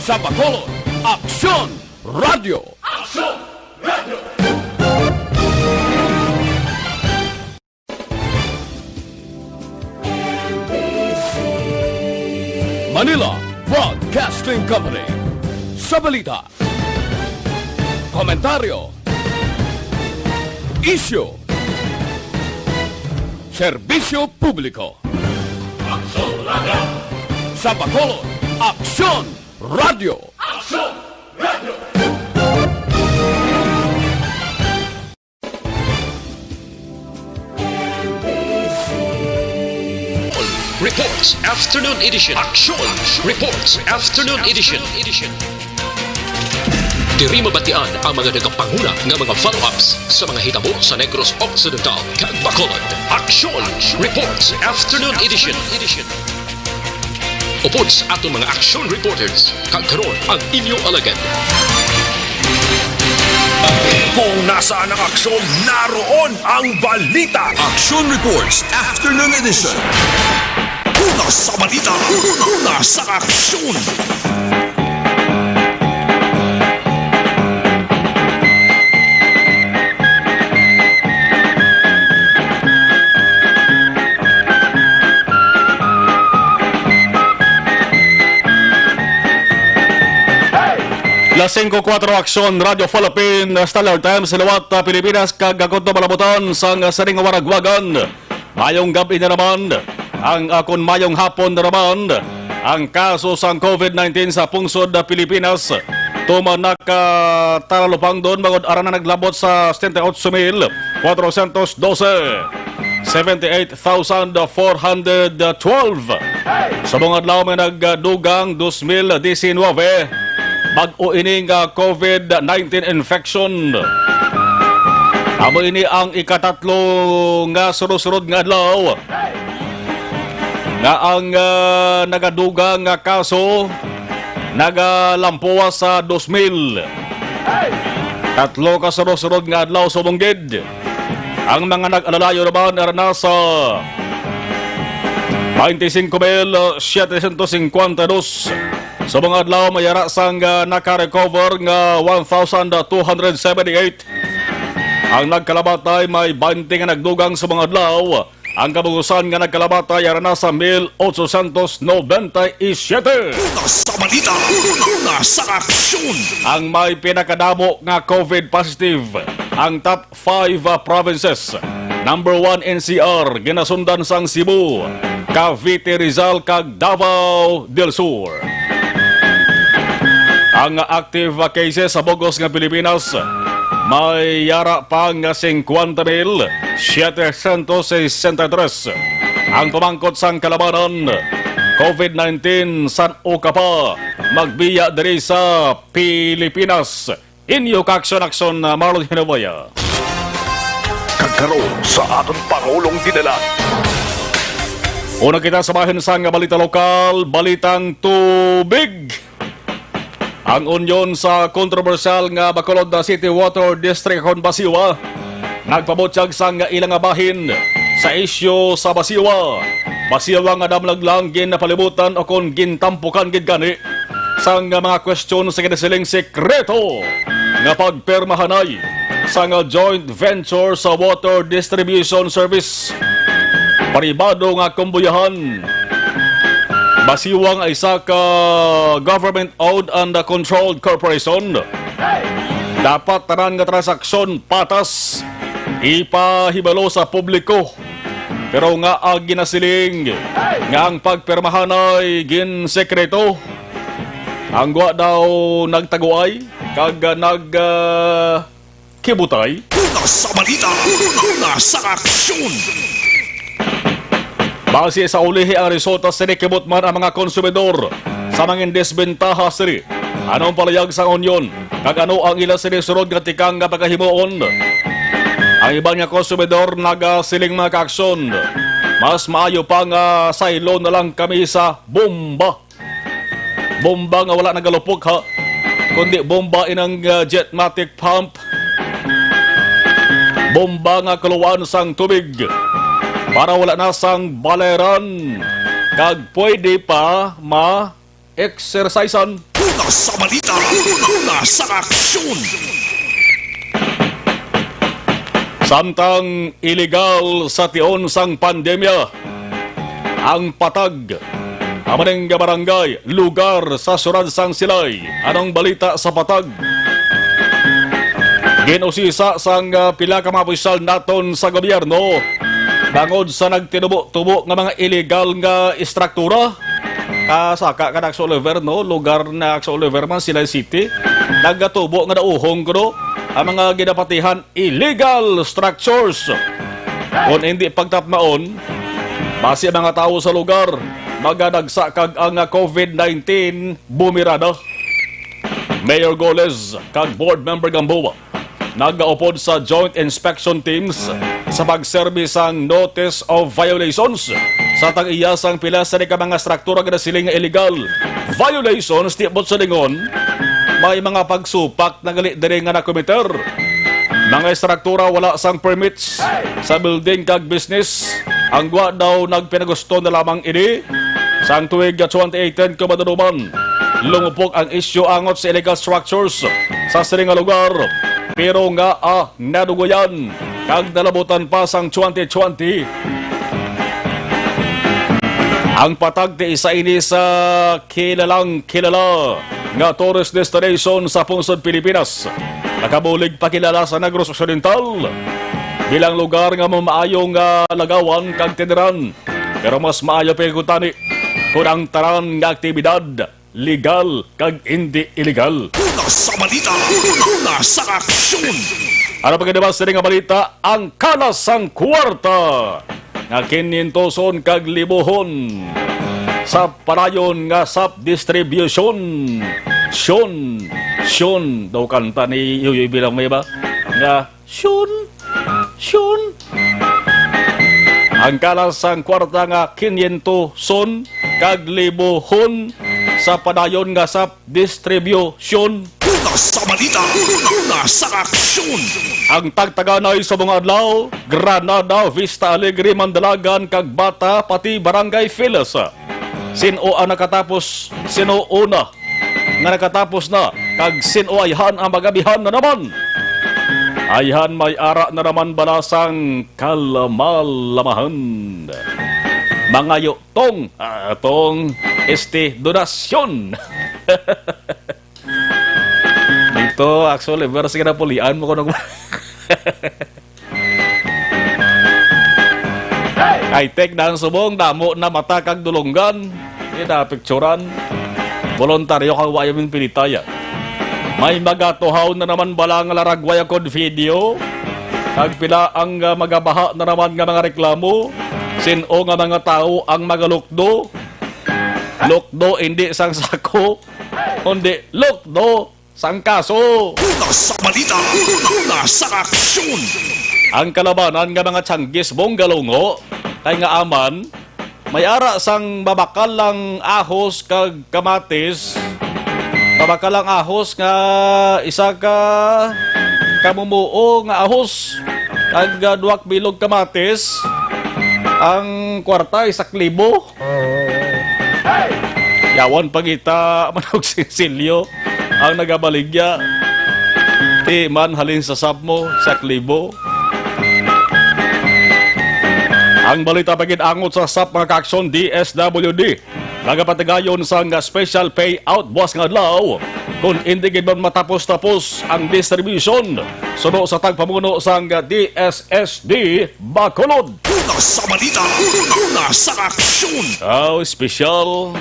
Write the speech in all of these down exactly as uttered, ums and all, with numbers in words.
Sa Bacolod, Aksyon Radio. Aksyon Radio. Manila Broadcasting Company. Sa balita, komentaryo, isyu, serbisyo publiko. Aksyon Radio. Sa Bacolod, Aksyon Radio. Aksyon Radio. Reports Afternoon Edition. Aksyon Reports Afternoon Edition. Diri mabatian ang mga nagapanguna nga mga follow-ups sa mga hitabo sa Negros Occidental kag Bacolod. Aksyon Reports Afternoon Edition. Upod sa aton mga action reporters, kag karon ang inyo alagad. Kung nasaan ang aksyon, naroon ang balita. Action Reports Afternoon Edition. Una sa balita, una, una sa aksyon. Las singko kuwatro, Aksyon Radio Philippine, Stellar Times, liwat, ah, Pilipinas, kag akon to malabutan sang sining waragwagan. Mayong gab-i na naman, ang, ah, kon mayong hapon na naman, ang kaso sang covid nineteen sa pungsod, ah, Pilipinas tuman nakatalupangdon, bangod ara na naglabot sa setenta y ocho mil cuatrocientos doce, seventy eight thousand four hundred twelve. Subong adlaw may nagdugang dos mil disinwebe bag-o ini nga covid nineteen infection. Amo ini ang ikatatlo nga sunod-sunod nga adlaw nga ang, ah, nagadugang nga kaso nagalampuwas sa dos mil. Tatlo ka sunod-sunod nga adlaw subong gid. Ang mga nag-alalayo naman ara na sa twenty-cinco mil setecientos cincuenta y dos. Subong adlaw, may ara sang, ah, naka-recover nga one thousand two hundred seventy-eight. Ang nagkalamatay, may twenty nga nagdugang subong adlaw. Ang kabug-usan nga nagkalamatay ara na sa mil ochocientos noventa y siete. Una sa balita, una, una sa aksyon. Ang may pinakadamo nga covid positive, ang top five, ah, provinces. Number one, N C R, ginasundan sang Cebu, Cavite, Rizal, kag Davao del Sur. Ang active cases sa bug-os nga Pilipinas may yara pa nga cincuenta mil setecientos sesenta y tres. Ang pamangkot sang kalabanan, covid nineteen, san-o ka pa magbiya diri sa Pilipinas? Inyo kaaksyon-aksyon, Marlon Hinabaya. Kag karon sa aton Pangulong Dinalan. Una kita sa bahin sang balita lokal, balitang tubig. Ang unyon sa kontrobersyal nga Bacolod City Water District kon Basiwa nagpabutyag sang ila nga bahin sa isyu sa Basiwa. Basiwa nga damlag lang ginpalibutan o kon gintampukan gid gani sang mga kwestiyon sa ginasiling sekreto nga pagpirmahanay sang joint venture sa water distribution service. Pribado nga kumbuyahan. Basiwa nga isa ka government-owned and controlled corporation, dapat tanan nga transaksyon patas ipahibalo sa publiko. Pero nga ang ginasiling nga ang pagpirmahan ay ginsekreto, ang gwa daw nagtaguay kag nag, ah, kibutay. Una sa balita, una, una sa aksyon. Base sa ulihi ang resulta sini, kibot man ang mga konsumidor sa mangin desbentaha sini. Ano ang palayag sa Union? Kag ano ang ila sini sunod nga tikang nga pagahimuon? Ang iban nga konsumidor nagasiling, mga kaaksyon, mas maayo pa nga saylo na lang kami sa bomba. Bomba nga wala nagalupok, ha, kundi bomba inang, ah, jetmatic pump. Bomba nga kuluan sang tubig para wala na sang baleran kag pwede pa ma-exercisean. Una Sa balita, una sa aksyon. Samtang iligal sa tion sang pandemya ang Patag, amo ning barangay, lugar sa siyudad sang Silay. Anong balita sa Patag? Ginusisa sang, ah, pila ka mga opisyal naton sa gobyerno bangod sa nagtinubo-tubo nga mga iligal nga estruktura. Kasaka ka na, Ax Oliver, no? Lugar na, Ax Oliver, man, Silay City. Nagatubo nga nauhong kuno ang mga ginapatihan illegal structures. Kung hindi pagtapmaon, basi ang mga tawo sa lugar magadagsa kag ang COVID nineteen bumirada. Mayor Goles kag Board Member Gamboa nagaupod sa Joint Inspection Teams sa pagserbi sang Notice of Violations sa tag-iya sang pila sa ka mga struktura nga nasiling nga illegal violations. Tibot sa lingon, may mga pagsupak na gali diri nga nakomiter. Mga estruktura wala sang permits sa building kag business. Ang gwa daw nagpinagusto na lamang ini sang tuig twenty eighteen, kumadunuman. Lumupok ang isyu angot sa illegal structures sa sining nga lugar, pero nga, ah, nadugoyan kag nalabutan pa sang twenty twenty. Ang Patag ti isa ini sa kilalang kilala nga tourist destination sa pungsod Pilipinas. Nakabulig pakilala sa Negros Occidental bilang lugar nga mamaayo nga lagawan kag tiniran, pero mas maayo pa gid tani kung ang tanan nga aktibidad legal kag indi illegal. Una sa balita, una sa aksyon. Ano pa gid ba sa nga balita? Ang kalas sang kwarta nga kinyentoson kag libohon sa padayon nga sap distribution. Syon, syon. Daw kanta ni Yoyoy Bilang may ba? Nga, syon, syon. Ang kalas sang kwarta nga kinyentoson kag libohon sa padayon nga sap distribution. Una sa balita, una sa aksyon. Ang tagtaganay sa mga adlaw, Granada, Vista Alegre, Mandalagan, kag Bata, pati Barangay Files. Sin-o ang nakatapos? Sin-o una nga nakatapos na? Kag sin-o ayhan ang magabihan na naman? Ayhan may ara na naman bala sang kalamalamahan. Mangayo tong, ah, tong, este, donasyon. Dito, actually, pero sige na, pulian mo ko nung Ay, tek na ang subong, damo na mata kag dulonggan. Di na picturan. Voluntaryo kag wa yung pinitaya. May magatuhaw na naman bala nga laragway akon video. Kag pila ang, ah, magabaha na naman nga mga reklamo. Sin-o nga mga tawo ang magalukdo? Lukdo, hindi sang sako, kundi lukdo sang kaso. Una sa balita, una sa aksyon. Ang kalabanan nga mga tsanggis mong galungo, kay nga aman, may ara sang mabakal lang ahos kag kamatis, mabakal lang ahos nga isa ka kamumuo nga ahos, kag, ah, duwak bilog kamatis, ang kwarta, isa ka libo. Yawan pa kita, manog sinsilyo ang nagabaligya. Ti man halin sa sap mo, sa klibo. Ang balita pa gid angot sa sap, mga kaaksyon, D S W D. Nagapatigayon sang special payout buwas nga adlaw kung hindi gid man matapos-tapos ang distribution. Suno sa tagpamuno sang D S S D Bacolod. Una sa balita, una sa aksyon. Aw, espesyal.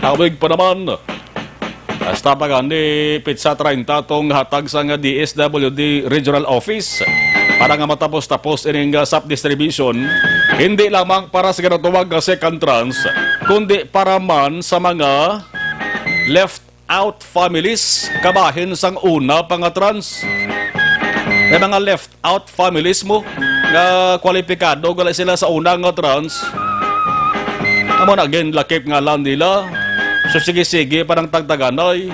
Awig pa naman. Hasta pa gani, pitsa treinta tong hatag sang D S W D Regional Office para nga matapos-tapos ining, ah, sap distribution, hindi lamang para sa ginatawag nga second tranche, kundi para man sa mga left out families, kabahin sang una pa nga tranche. May mga left out families mo nga kwalipikado gali sila sa una nga tranche. Amo na ginlakip nga lang nila. So, sige-sige pa nang tagtaganay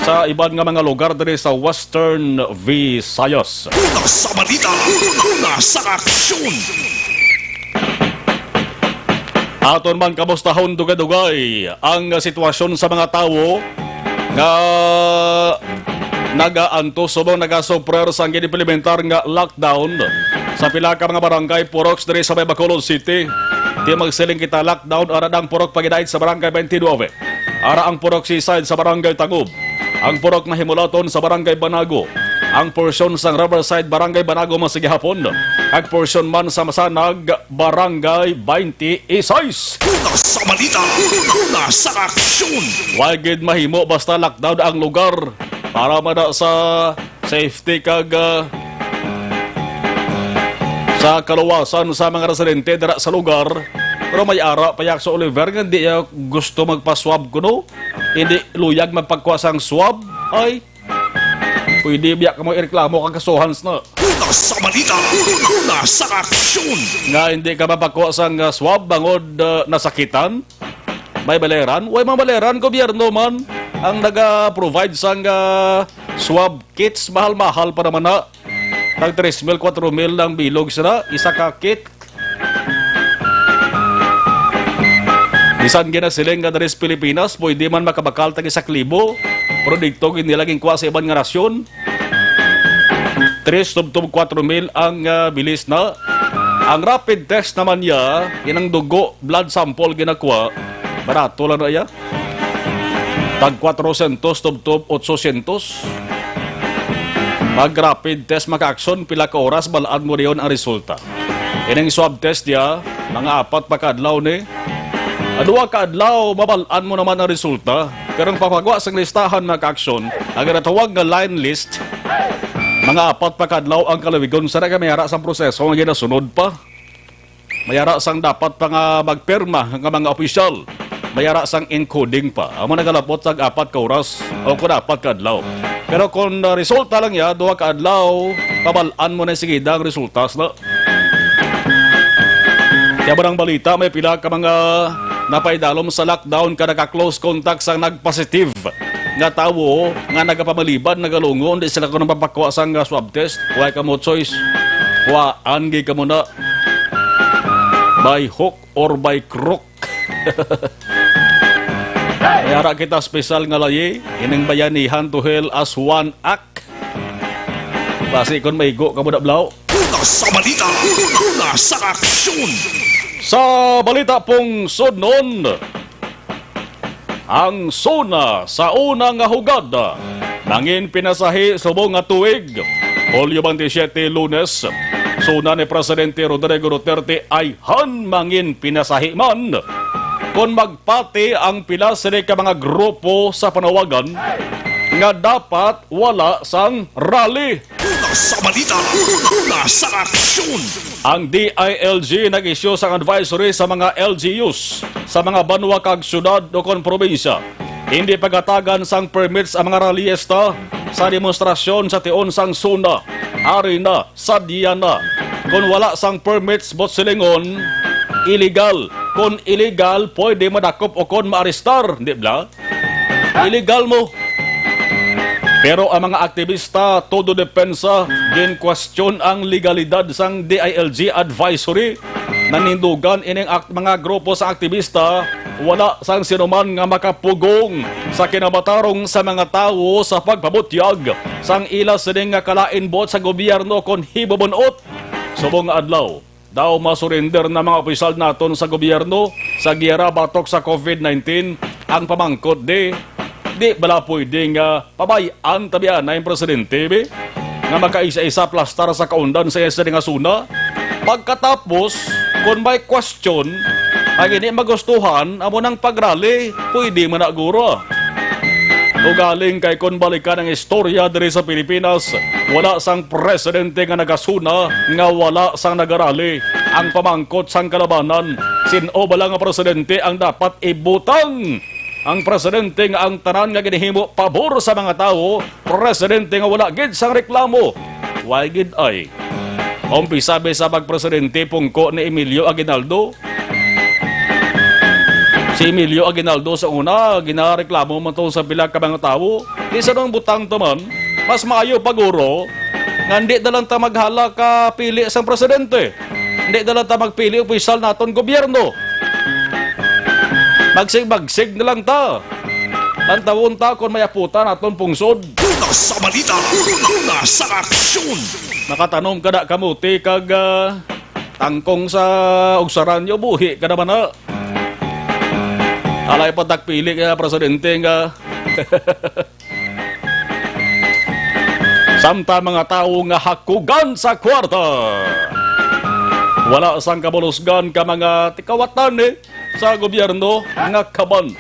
sa iban nga mga lugar diri sa Western Visayas. Una sa balita, una sa aksyon. Aton man kamustahon dugay-dugay ang sitwasyon sa mga tawo nga nagaantos subong nagasuprer sang ginimplementar nga lockdown sa pila ka mga barangay, purok diri sa may Bacolod City. Ti magsiling kita, lockdown ara ang purok Pagidait sa Barangay twenty-nine, ara ang purok Seaside sa Barangay Tangub, ang purok Mahimulaton sa Barangay Banago, ang porsyon sang Riverside, Barangay Banago man sa gihapon, kag porsyon man sa Masanag, Barangay twenty-six. Una sa balita, una sa aksyon. Wa gid mahimo basta lockdown ang lugar para mada sa safety kag, ah, sa kaluwasan sa mga residente dira sa lugar. Pero may ara pa yak sa Oliver nga hindi, ah, gusto magpa-swab kuno. Hindi luyag magpagkuha sang swab. Ay, pwede biya ka mo ireklamo kang kasuhan na. Una sa balita, una sa aksyon. Nga hindi ka mapakuha sang, ah, swab bangod, ah, nasakitan? May baleran? Way mga baleran, gobyerno man ang naga-provide sang, ah, swab kits. Mahal-mahal pa naman na. Tag tres mil, kwatro mil ang bilog sila, isa ka kit. Bisan ginasiling nga diri sa Pilipinas, pwede man makabakal tag isa ka libo, pero didto gid nila ginkuha sa iban nga nasyon. Tres tubtob kwatro mil ang, ah, bilis na. Ang rapid test naman niya, inang dugo, blood sample ginakuha, barato lang na iya. Tag kwatro siyentos tubtob otso siyentos. Pag rapid test, Maka Aksyon, pila ka oras, balaan mo dayon ang resulta. Ining swab test niya, mga apat pa ka adlaw ni. Duha ka adlaw, mabal-an mo naman ang resulta. Pero ang papagwa sang listahan, Maka Aksyon, ang ginatawag nga line list, mga apat pa ka adlaw ang kalawigon sa nagamiyara sang proseso nga ginasunod pa. May ara sang dapat pa nga magpirma nga mga opisyal. May ara sang encoding pa. Amo nagalabot sa apat ka oras o kun apat ka adlaw. Pero kung, ah, resulta lang ya, duha ka adlaw, pabal-an mo na sigida ang resulta sila. Kaya ba ng balita, may pila ka mga napaidalom sa lockdown ka naka-close contact sa nagpositive nga tawo nga nagapamaliban, nagalungo, hindi sila ko nagpapakwa sang, ah, swab test. Why ka mo choice? Kuhaan gi ka mo na. By hook or by crook. May ara kita special nga layi, ining Bayanihan to Hell as One Act. Basi kon maigo ka mo na, blaw. Una sa balita, una sa aksyon. Sa balita pong sudnon, ang SONA sa una nga hugad mangin pinasahi subong nga tuig. Hulyo twenty-seven, Lunes, SONA ni Presidente Rodrigo Duterte ayhan mangin pinasahi man kon magpati ang pila sini ka mga grupo sa panawagan nga dapat wala sang rally. Una sa balita, una sa aksyon. Ang D I L G nag-issue sang advisory sa mga L G Us sa mga banwa kag syudad o kon probinsya. Hindi pagatagan sang permits ang mga rallyista sa demonstrasyon sa tion sang SONA, Arena, Sadiana. Kon wala sang permits, buot silingon, illegal. Kon illegal, pwede madakop o kon maarestar, di ba? Illegal mo. Pero ang mga aktibista, todo depensa, gin-question ang legalidad sang D I L G advisory. Nanindugan ining ak-, mga grupo sa aktibista, wala sang sinuman nga makapugong sa kinamatarong sa mga tawo sa pagpabutyag sang ila sining nga kalain buot sa gobyerno kon hibabun-ot. Subong nga adlaw, daw masurinder na mga opisyal naton sa gobyerno sa giyera batok sa covid nineteen. Ang pamangkot di, di bala pwede nga pabay-an tabianay ang presidente, be, nga makaisa-isa plastar sa kaundan sa iya sini nga SONA? Pagkatapos, kung may question nga hindi magustuhan, amo nang pagrally, pwede man na guro. Ugaling kay kon balikan ang istorya diri sa Pilipinas, wala sang presidente nga nagasuna nga wala sang nagarali. Ang pamangkot sang kalabanan, sin-o bala nga presidente ang dapat ibutang? Ang presidente nga ang tanan nga ginhimo pabor sa mga tawo, presidente nga wala gid sang reklamo. Why gid ay? Umpisa bisa pagpresidente pungko ni Emilio Aguinaldo. Si Emilio Aguinaldo sa una, ginareklamo man to sa pila ka mga tawo. Di sa nang butang to man, mas maayo pa guro nga hindi na lang ta maghala ka pili sang presidente. Hindi na lang ta magpili opisyal naton gobyerno. Magsig-magsig na lang ta. Tantawon ta kon may aputan aton pungsod. Una sa balita, una sa aksyon. Makatanom ka da kamote kag, ah, tangkong sa ugsaran nyo, buhi ka naman na. Alay pa tagpili nga presidente nga samtang mga tawo nga hakugan sa kwarta. Wala sang kabulusgan ka mga tikawatan, eh, sa gobyerno nga kaban.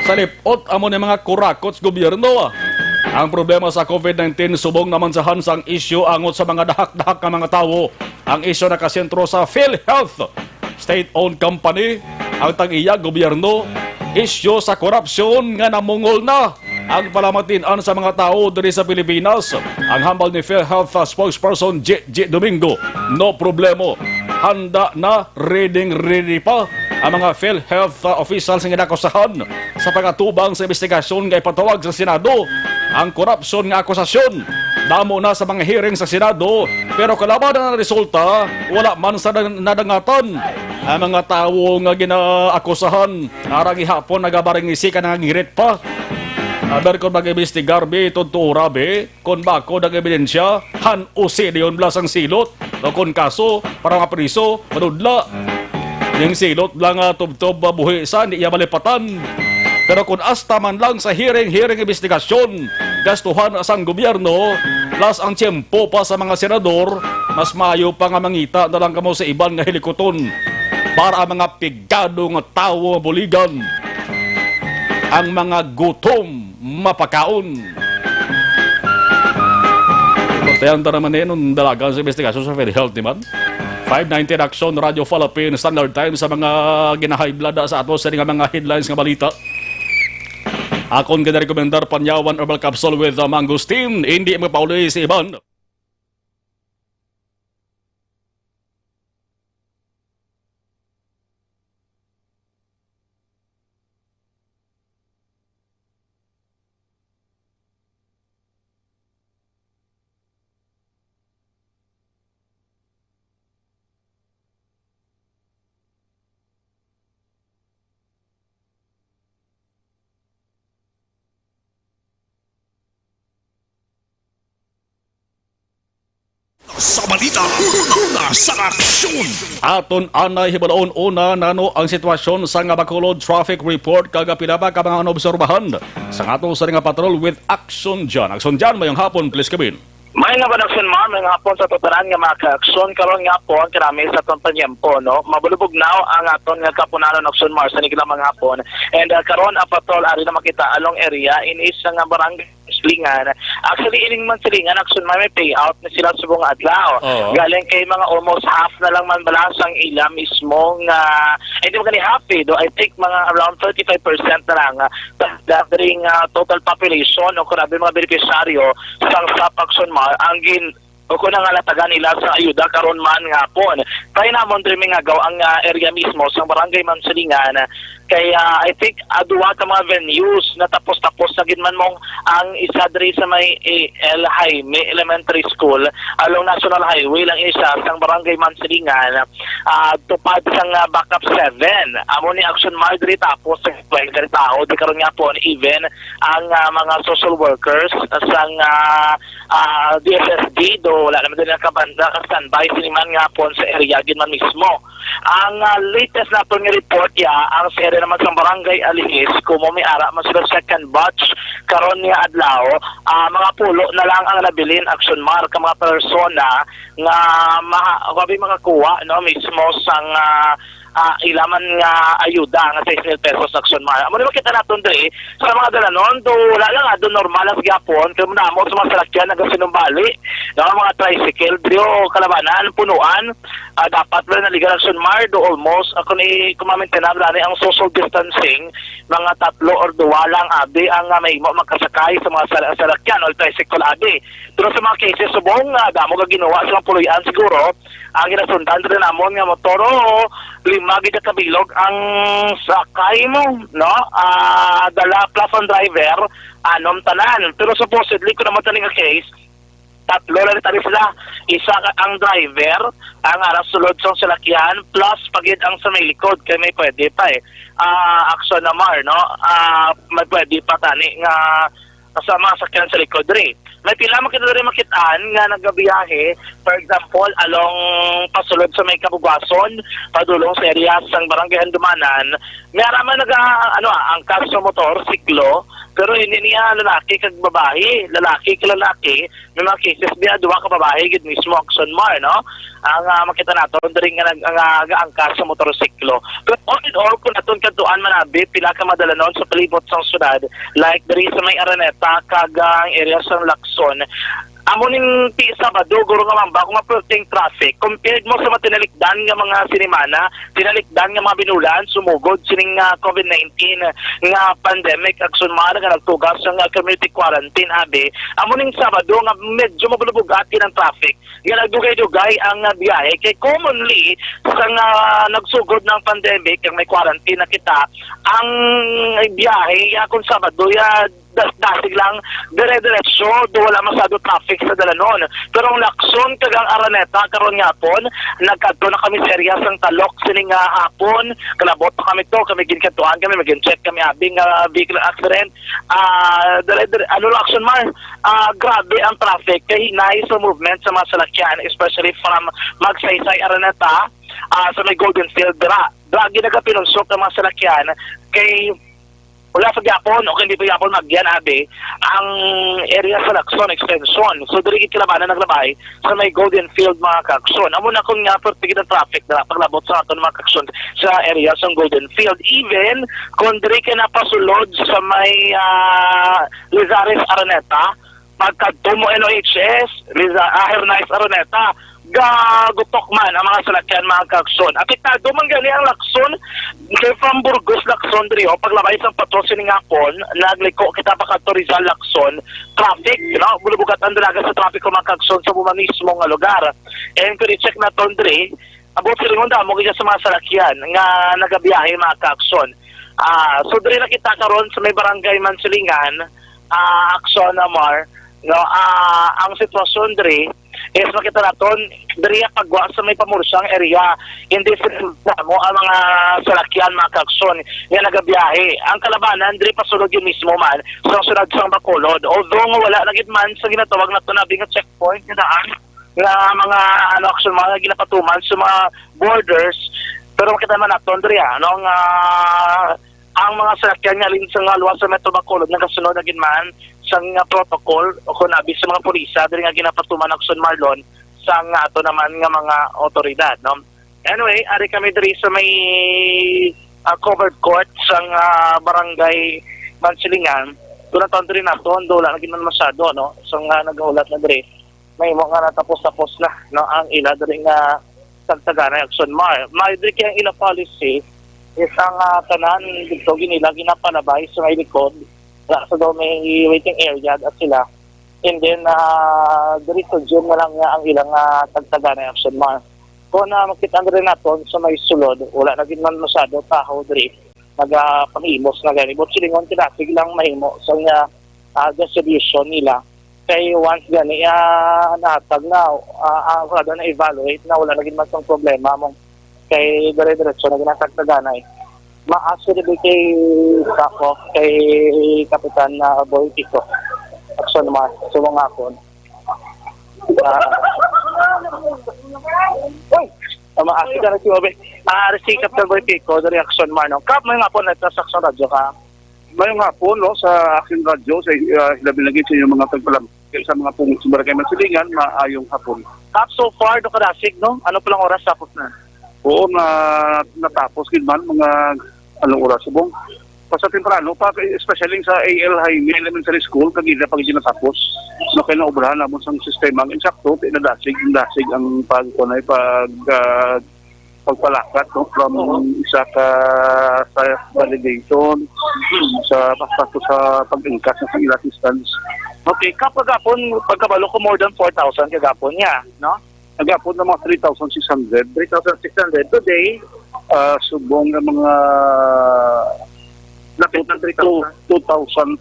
Sa lipot amo ni mga kurakot sa gobyerno, ah. Ang problema sa covid nineteen subong naman sa hansang isyu angot sa mga dahak-dahak nga mga tawo. Ang isyu nakasentro sa PhilHealth. State-owned company ang tag-iya gobyerno, isyu sa korupsyon nga namungol na ang palamatin-an sa mga tawo diri sa Pilipinas. Ang hambal ni PhilHealth spokesperson J J Domingo, "No problemo. Handa na, ready, ready pa ang mga PhilHealth officials nga inakusahan sa pag-atubang sa investigasyon nga ipatawag sa Senado." Ang korupsyon nga akusasyon, damo na sa mga hearing sa Senado, pero kalaban ang resulta, wala man sa nag-, nadangatan ang mga tawo nga ginaakusahan. Nara gihapon nagabaringisi ka, nangangirit pa. Aber kon mag-imbestigar, bi, totoo ra, bi, kon bako ang ebidensya, han-usi dayon bala sang silot, o kon kaso, para mapriso, manudla. Ning silot lang nga tubtob mabuhi sa, hindi iya malipatan. Pero kon asta man lang sa hearing-hearing investigasyon, gastuhan sang gobyerno, plus ang tiyempo pa sa mga senador, mas maayo pa nga mangita na lang kamo sa iban nga hilikuton para ang mga pigado nga tawo mabuligan, ang mga gutom mapakaon. Bantayan ta naman ni, nung dalagan sa investigasyon sa PhilHealth, di man? Five ninety Action, Radyo Philippine Standard Time sa mga ginahiblada sa ato sa nga mga headlines nga balita. Akon ginarekomendar, Panyawan Herbal Capsule with, uh, Mangosteen. Hindi mapauli si iban. Sa balita, una sa aksyon. Aton anay hibalon una nano ang sitwasyon sa nga Bacolod traffic report kag pila ba ka mga naobserbahan sa ato sa nga patrol with Action Jan. Action Jan, mayong hapon, please, kabin. May nga ba, Action Mar, may nga hapon sa tutanan nga mga ka-aksyon karon nga hapon, kanami sa aton panyempo, no? Mabulubog now ang aton nga kapunanon, Action Mar, sa nigla mga hapon. And, uh, karon ang patrol ari na makita along area in isa nga barangay Silingan. Actually, ining man Silingan, Action Mar, may payout na sila subong nga adlaw. Oo. Galing kay mga almost half na lang man bala sang ila mismo nga, hindi man gani half, eh, do. I think mga around thirty-five percent na lang, ah, sa gathering, ah, total population o grabe mga benepisyaryo sang SAP, Action Mar, ang gin-, o kung nangalatagan nila sa ayuda karon man nga hapon. Try namon diri mingagaw ang, ah, area mismo sang Barangay Mansilingan. Kay, ah, I think, ah, duha ka mga venues na tapos-tapos na gid man mong ang isa diri sa may A L Jaime Elementary School along National Highway lang isa sang Barangay Mansilingan, ah, tupad sang, ah, Backup seven. Amo ni Action Mar diri tapos sa Barangay Tao, di karon nga hapon, even ang, ah, mga social workers sang, ah, ah, D S S D, do wala naman din nakabanda, naka-standby sini man nga hapon sa area gid man mismo. Ang, ah, latest naton nga report, ya, ang sa area naman sa Barangay Alihis, kumo may ara man sila second batch karon nga adlaw, ah, mga pulo na lang ang nabilin, Action Mar, ka mga persona nga ma-, grabe makakuha, no, mismo sang, ah, ah, ila man nga ayuda nga sais mil pesos, Action Mar. Amo ni makita naton diri sa mga dalanon, do wala lang, ah, do normal lang sa gyapon, kay mo namo sa mga salakyan nagasinumbali, no, mga tricycle, diri o kalabanan, punuan, ah, dapat ba naligan, Action Mar, do almost, ako ni kumamintena, wala ni ang social distancing, mga tatlo or duwa lang, abi, ang, ah, mahimo makasakay sa mga sal-, salakyan o tricycle, abi. Pero sa mga cases subong, ah, damo ka ginawa sa mga puloy-an siguro, ang ginasundan rin namon nga motor, o lima gid ka kabilog ang sakay mo, no? Ah, dala plus ang driver, anom tanan. Pero supposedly, kung naman tani nga case, Tatlo lang tani sila. Isa ka ang driver, ang ara sulod sang salakyan, plus pa gid ang sa may likod, kay may pwede pa eh. Ah, aksyon na, Mar, no? Ah, may pwede pa tani nga sa mga sakyan sa likod diri. May pila man kita diri makit-an nga nagabiyahe, for example, along pasulod sa may Kabugason, padulong sa area sang Barangay Handumanan, may ara man naga, ano, ah, angkas sa motor, siklo, pero hindi niya lalaki kag babayi, lalaki kag lalaki, may mga cases diya, duha ka babayi gid mismo, aksyon, Mar, no? Ang, ah, makita naton diri nga nag-, nga gaangkas sa motorsiklo. But all in all, kung aton kadtuan man abi, pila ka madalanon sa palibot sang syudad, like diri sa may Araneta kag, ah, ang area sa Lacson, amo ning ti Sabado, guro nga mamba, kung nga perting traffic, compared mo sa mga tinalikdan nga mga sinimana, tinalikdan nga mga binulan, sumugod sining, ah, COVID nineteen nga pandemic, aksyon, Mar, nga nagtugas sang, ah, community quarantine, abi, amo ning Sabado nga medyo mabulubugati ng traffic, nga nagdugay-dugay ang, ah, biyahe. Kay commonly, sa nga nagsugod ng pandemic, ang may quarantine na kita, ang biyahe, ya, kung Sabado, ya, das-, dasig lang, dire-diretso, do wala masyado traffic sa dalanon. Pero ang Lacson kag ang Araneta karon nga hapon, nagkadto na kami sa area sang Talok sining nga hapon, kalabot pa kami to, kami ginkadtuan kami, mag-check kami abi nga vehicle accident. Ah, dire, dire, ano, Lacson, Mar, ah, grabe ang traffic, kay hinay sa movement sa mga salakyan, especially from Magsaysay, Araneta, ah, sa may Golden Field, dira. Dira ginagapinunsok ang mga salakyan, kay wala sa gyapon o hindi pa gyapon magyan, abi, ang area sa Lacson extension. So, diri gid kalabanan naglabay sa may Golden Field, mga kaakson. Amo na kun nga perti gid ang traffic na paglabot sa aton, mga kaakson, sa area sa Golden Field. Even kung diri ka napasulod sa may, ah, Lizares Araneta, pagkadto mo N O H S, Liza-, ah, Hernice Araneta, gagutok man ang mga salakyan, mga kaakson. Apektado man gani ang Lacson, kay from Burgos, Lacson, diri, oh, paglabay sang patro sining hapon, nagliko kita pa kadto Rizal, Lacson, traffic, you know, bulubugat ang dalaga sa trapiko, mga kaakson, sa bumanismo nga lugar. And kung i-check naton diri, abot silingon damo gid sa mga salakyan nga nagabiyahe, mga kaakson. Ah, so diri na kita karon sa may barangay Mansilingan, ah, aksyon, Amar, no? Ah, ang sitwasyon diri is makita naton diri ang pagwa sa may Pamursang area. Hindi sila mo ang mga salakyan, mga kaakson, nga nagabiyahe. Ang kalabanan diri pasulod yun mismo man sa syudad sang Bacolod. Although nga wala na gid man sa ginatawag nato na nga checkpoint nga daan nga mga, ano, aksyon, mga ginapatuman sa mga borders. Pero makita man naton diri, ano, nga ang mga salakyan nga halin sa nga luwas sa Metro Bacolod nagasunod na gid man sa nga protocol o kun abi sa mga pulisa diri nga ginapatuman, aksyon, Marlon, sa nga ato naman nga mga otoridad, no? Anyway, ari kami diri sa may, ah, covered court sa nga barangay Mansilingan. Doon ang diri naton, do wala na gid man masyado, no? Sa nga nagahulat na diri, mahimo nga natapos-tapos na, no, ang ila diri nga tagtaganay, aksyon, Mar. May diri kay ang ila policy is ang, ah, tanan dito ginila ginapalabay sa may likod, wala sa daw may waiting area at sila. And then, ah, diri sa gym na lang nga ang ilang, ah, tagtaganay, aksyon, Mar. Kung, ah, makita diri naton sa may sulod, wala na gid man masyado taho diri nagapangimos na gani. But silingon, kinasig lang mahimo sa nga, ah, distribution nila. Kay once gani, ah, nahatag na, ah, ah, wala na evaluate na, wala na gid man sang problema mo. Kay dire-diretso na ginatagtaganay. Maas ko dito kay Kako, kay Kapitan na Boy Pico. Aksyon, Mar, subong nga akon. Ah. Uy! Tama, ah, si Karen Tiobe. Ah, si Captain Boy Pico, the reaction, Mar, no? Kap, may nga po na sa Aksyon Radyo ka. Mayong hapon, no, sa Aksyon Radyo, sa, ah, labi lagi sa inyong mga tagpalam-, sa mga pungod sa Barangay Mansilingan, maayong hapon. Kap, so far, do kadasig, no? Ano palang oras tapos na? Oo, na, natapos gid man, mga anong oras, subong? Basta temprano pa, especially sa A L Jaime Elementary School, kagila pa gid natapos. No, kay naubrahan namon sang sistema. Ang insakto, pinadasig, dasig ang pag, kunay, pag, ah, pagpalakat, no, from Oo. isa ka sa validation, sa pasto sa pag-ingkas sa ila assistance. Okay, kapagapon, pagkabalo ko, more than four thousand kagapon niya, no? Kagapon na mga three thousand six hundred. Three thousand six hundred. Today, ah, subong nga mga lapit na three thousand. Two thousand.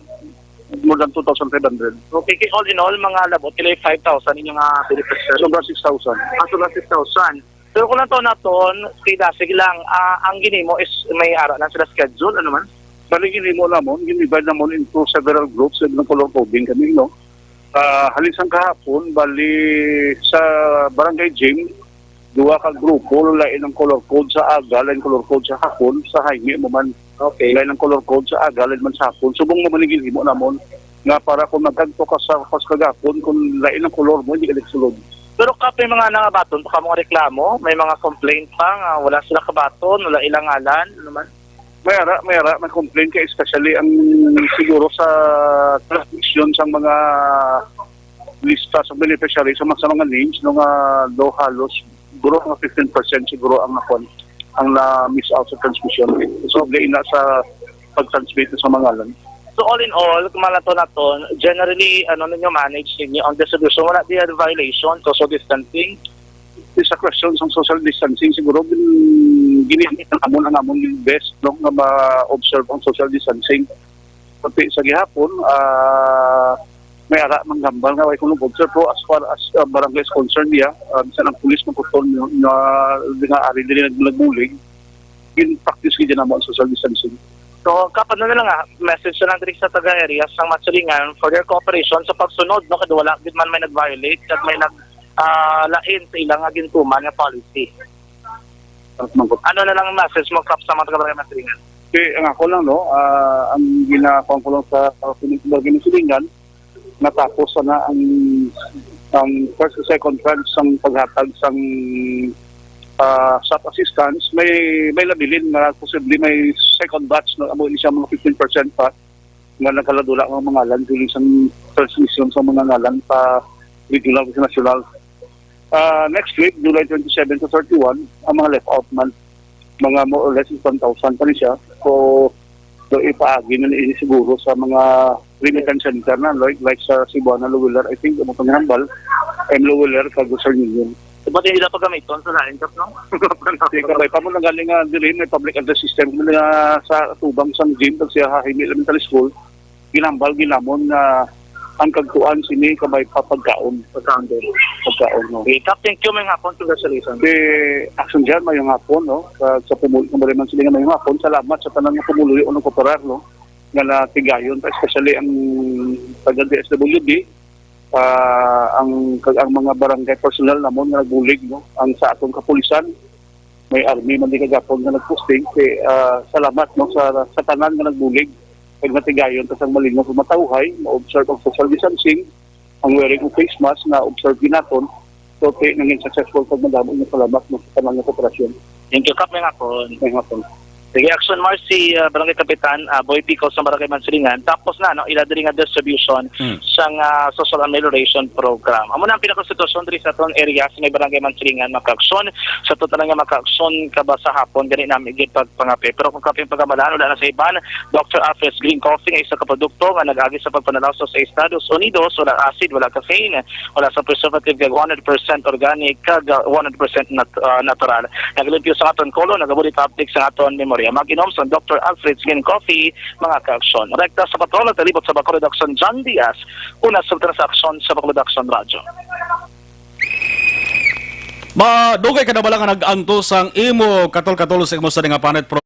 More than two thousand five hundred. Okay, kay all in all, mga labot, kay five thousand inyo nga beneficiary. Sobra six thousand. Ah, sobra six thousand. Pero kung lang to naton, sige, sige lang, ah, ang ginimo is may ara lang sila schedule, ano man? Bali, ginimo namon, gin-divide namon into several groups, sa mga color coding kami, no? Ah, halin sang kahapon, bali, sa barangay gym, duha ka grupo, lain ang color code sa aga, lain color code sa hapon, sa Jaime mo man. Okay. Lain ang color code sa aga, lain man sa hapon. Subong mo man ang ginhimo namon, nga para kung nagkadto ka sa, sa kagapon, kung lain ang color mo, hindi ka nagsulod. Pero kapin mga nangabaton pa ka mga reklamo, may mga complaint pa nga wala sila kabaton, wala ilang ngalan, ano man? May ara, may ara, may complaint kay especially ang siguro sa transmission sang mga lista sa beneficiary sa mga, sa mga names, no, nga do halos siguro mga fifteen percent siguro ang nakon, ang na-miss out sa transmission. Posible ina sa pag-transmit sa mga ngalan. So all in all, kung malato naton, generally, ano ninyo, manage ninyo ang distribution, wala di violation, social distancing? Sa question sang social distancing, siguro gin-, ginamit na amon ang amon best, no, nga ma-observe ang social distancing. Pati sa gihapon, ah, may ara man gambal nga way kuno observe, pero as far as, ah, barangay is concerned niya, ah, bisan ang pulis magkuton nga, nga ari diri nag-, nagbulig, gin-practice gid namo ang social distancing. So, Kap, ano na lang, ah, message na lang diri sa taga-area sang Masilingan for their cooperation sa pagsunod, no, kay wala gid man may nag-violate kag may nag, ah, lain sa ilang nga gintuman nga policy. Ano man gud? Ano na lang ang message mo, Kap, sa mga taga-barangay Masilingan? Okay, ang ako lang, no, ah, ang ginakuha ko lang sa, ah, community barangay Masilingan, natapos sana ang, ang first and second tranche sang paghatag sang, ah, S A P assistance. May, may labilin nga posible may second batch, no, amo ni siya mga fifteen percent pa nga nagkaladula nga mga ngalan during sa transmission sa mga ngalan sa regional sa national. Ah, next week, July twenty-seven to thirty-one, ang mga left out man, mga more or less one thousand pa ni siya. So, so ipaagi na ni siguro sa mga remittance center na, like, like sa Cebuana, Luwiller, I think, amo itong hambal, M Luwiller, kag Western Union. Ba't hindi na paggamiton sa lain, Kap, no? Di ka ba, pamo nang galing nga, dili, may public address system, nga sa tubang sang gym, pag siya, Jaime Elementary School, ginambal ginamon nga ang kagtuan sini kabay pa pagkaon. Pagkaon din. Pagkaon, no. Okay, Kap, thank you, maayong hapon, congratulations. Si Action Jan, maayong hapon, no. Sa, sa pumuli, kung bali man sila nga maayong hapon, salamat sa tanan nga pumuluyo o nagkooperar, no, nga natigayon pa, especially ang taga D S W D, ah, ang, kag ang mga barangay personnel namon nga nagbulig, no, ang sa atong kapulisan, may army man di kagapon nga nagposting. Kay, ah, salamat, no, sa, sa tanan nga nagbulig. Kag natigayon ta sang malingaw nga matawhay, ma-observe ang social distancing, ang wearing of face mask, na-observe gid naton. So, ti-, nangin successful kag madamo nga salamat, no, sa tanan nga kooperasyon. Thank you, Kap, maayong hapon. Maayong hapon. Sige, Action Marcy, ah, Barangay Kapitan, ah, Boy Pico sa Barangay Mansilingan. Tapos na, no, ila diri nga distribution Mm. sang, ah, social amelioration program. Amo na ang pinakasitwasyon diri sa aton area sa may Barangay Mansilingan, mga ka-aksyon. Sa total nga mga ka-aksyon, kaba sa hapon, gani nami gid pagpangape. Pero kung kaping pagamalan, wala na sa iban, Doctor Alfred's Green Coffee nga isa ka produkto nga nag-agi sa pagpanalaw sa Estados Unidos, wala acid, wala caffeine, wala sa preservative, kag one hundred percent organic, kag, ah, one hundred percent nat-, ah, natural. Nagalimpyo sa aton kolon, nagabulig update sa aton memorya. Mag-inom sa Doctor Alfred's Green Coffee, mga ka-aksyon. Rekta sa patrol, nagtalibot sa Bacolod Aksyon, John Diaz, una sa transaksyon sa Bacolod Aksyon Radyo. Madugay ka na bala nga nag-antos ang imo katol-katol sa imo sa nga panit pro-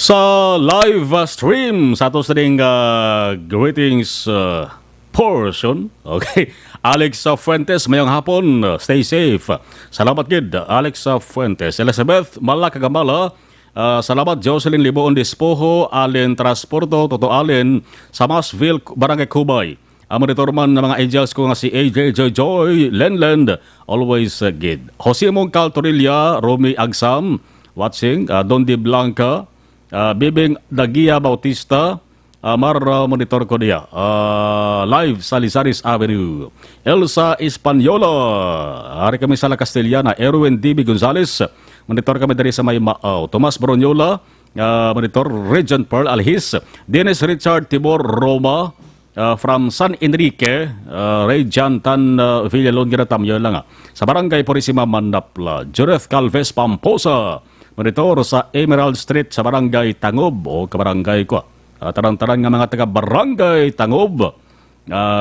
Sa live, uh, stream sa ato sa ding, uh, greetings, uh, portion. Okay. Alex, uh, Fuentes, mayong hapon. Uh, stay safe. Salamat gid, Alex, uh, Fuentes. Elizabeth Malakagamala, uh, salamat. Jocelyn Liboon Dispoho, Allen Transporto, Toto Allen, sa Masville, Barangay Cubay. Ang monitor man ng mga angels ko nga si A J Joy Joy Lenland, always, uh, gid. Jose Mongcal Torilla, Romy Agsam, watching, uh, Don De Blanca, uh, Bibing Dagia Bautista, uh, Mar, uh, monitor ko niya. Uh, live sa Lizares Avenue. Elsa Española, ari kami sa La Castellana. Erwin D B Gonzalez, monitor kami diri sa may Maaw. Tomas Bronyola, uh, monitor. Regent Pearl Alhis, Dennis Richard Tibor Roma, uh, from San Enrique, uh, Ray Jantan, uh, Villalon, ginatamyo lang, ah. Sa Barangay Purisima, Manapla. Judith Calves Pamposa, monitor sa Emerald Street sa Barangay Tangob, o kabarangay ko. Uh, tanan-tanan nga mga taga Barangay Tangob, uh,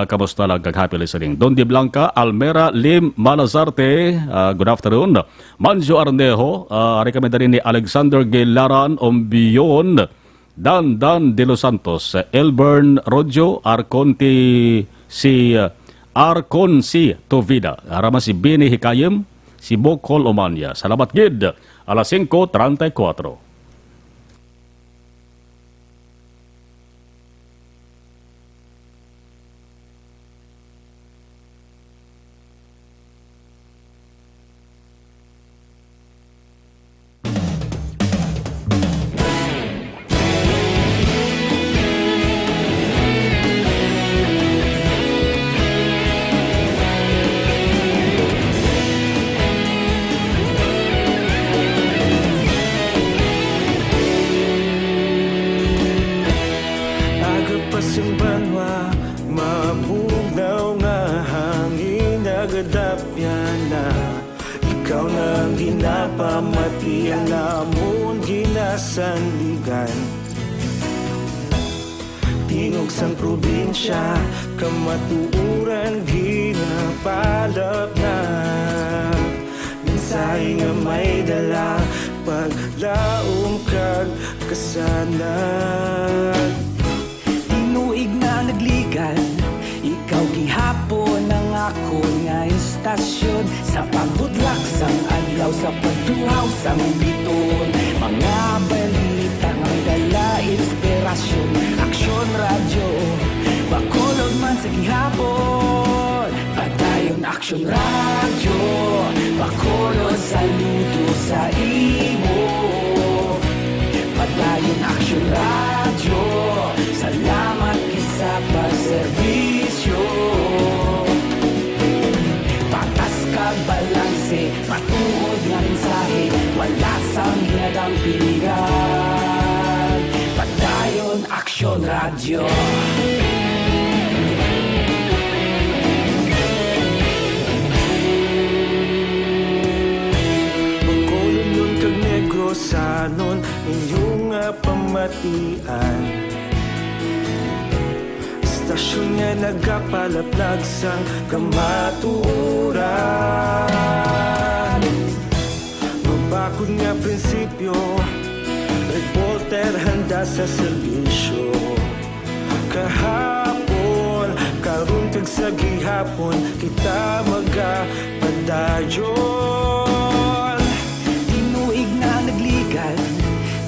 kamusta lang kag happy listening. Don De Blanca, Almera Lim Malazarte, uh, good afternoon. Manjo Arnejo, uh, ari kami dali ni Alexander Gilaran Ombion, Dan Dan De Los Santos, Elbern Rojo, Arconti si, uh, Arcon si Tovida, ara man si Bini Hikayem, si Bokol Omanya. Salamat gid. Alas singko treinta y cuatro. Aga pa sing banwa, mabugnaw nga hangin nagadapyan na. Ikaw na ang ginapamati, ang amon ginasandigan. Tingog sang probinsya, kamatuoran ginapalapnag. Mensahe nga may dala, paglaom kag kasanag. Tinuig na nagligan, ikaw gihapon ang akon nga istasyon. Sa pagbutlak sang adlaw, sa pagtuhaw sang bituon, mga balita nga may dala inspirasyon. Aksyon Radyo, Bacolod man sa gihapon. Padayon Aksyon Radyo, Bacolod, saludo sa imo. Padayon Aksyon Radyo, salamat gid sa pagserbisyo. Patas kag balanse, matuod nga mensahe, wala sang ginadampigan. Padayon Aksyon Radyo. Bacolodnon kag Negrosanon, inyo nga pamatian. Istasyon nga nagapalaplag sang kamatuoran. Mabakod nga prinsipyo, reporter handa sa serbisyo. Kahapon, karon, kag sa gihapon, kita magapadayon. Tinuig na nagligan,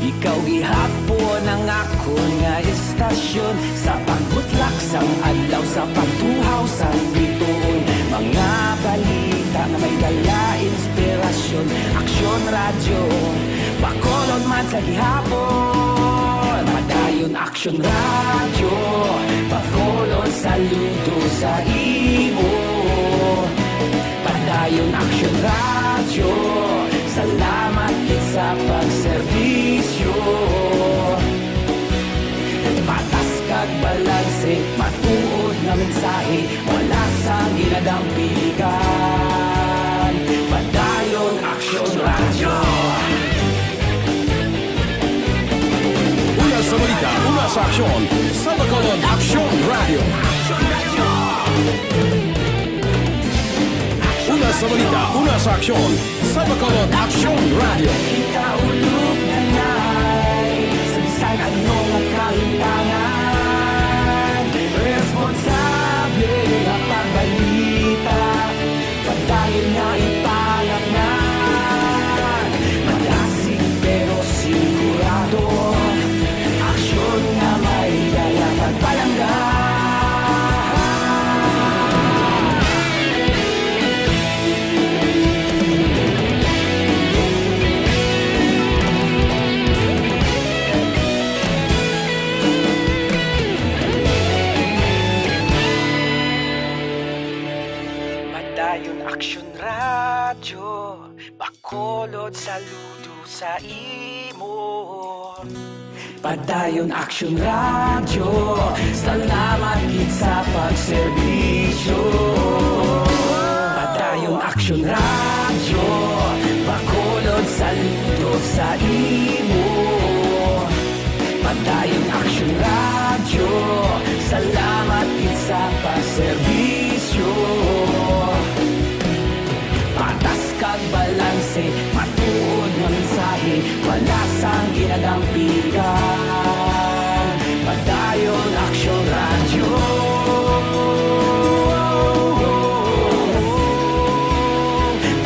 ikaw gihapon ang akon nga istasyon. Sa pagbutlak sang adlaw, sa pagtuhaw sang bituon, mga balita nga may dala inspirasyon. Aksyon Radyo, Bacolod man sa gihapon. Padayon Aksyon Radyo, Bacolod, saludo sa imo. Padayon Aksyon Radyo, salamat gid sa pagserbisyo. Patas kag balanse, matuod nga mensahe, wala sang ginadampigan. Padayon Aksyon Radyo. Una sa balita, una sa aksyon, sa Bacolod Aksyon Radyo. Una sa balita, una sa aksyon, sa Bacolod Aksyon Radyo. Bacolod, saludo sa imo. Padayon Action Radio, salamat gid sa pagserbisyo. Padayon Action Radio, Bacolod, saludo sa imo. Padayon Action Radio, salamat gid sa pagserbisyo. Patas kag balanse, matuod nga mensahe, wala sang ginadampigan. Padayon Action Radio.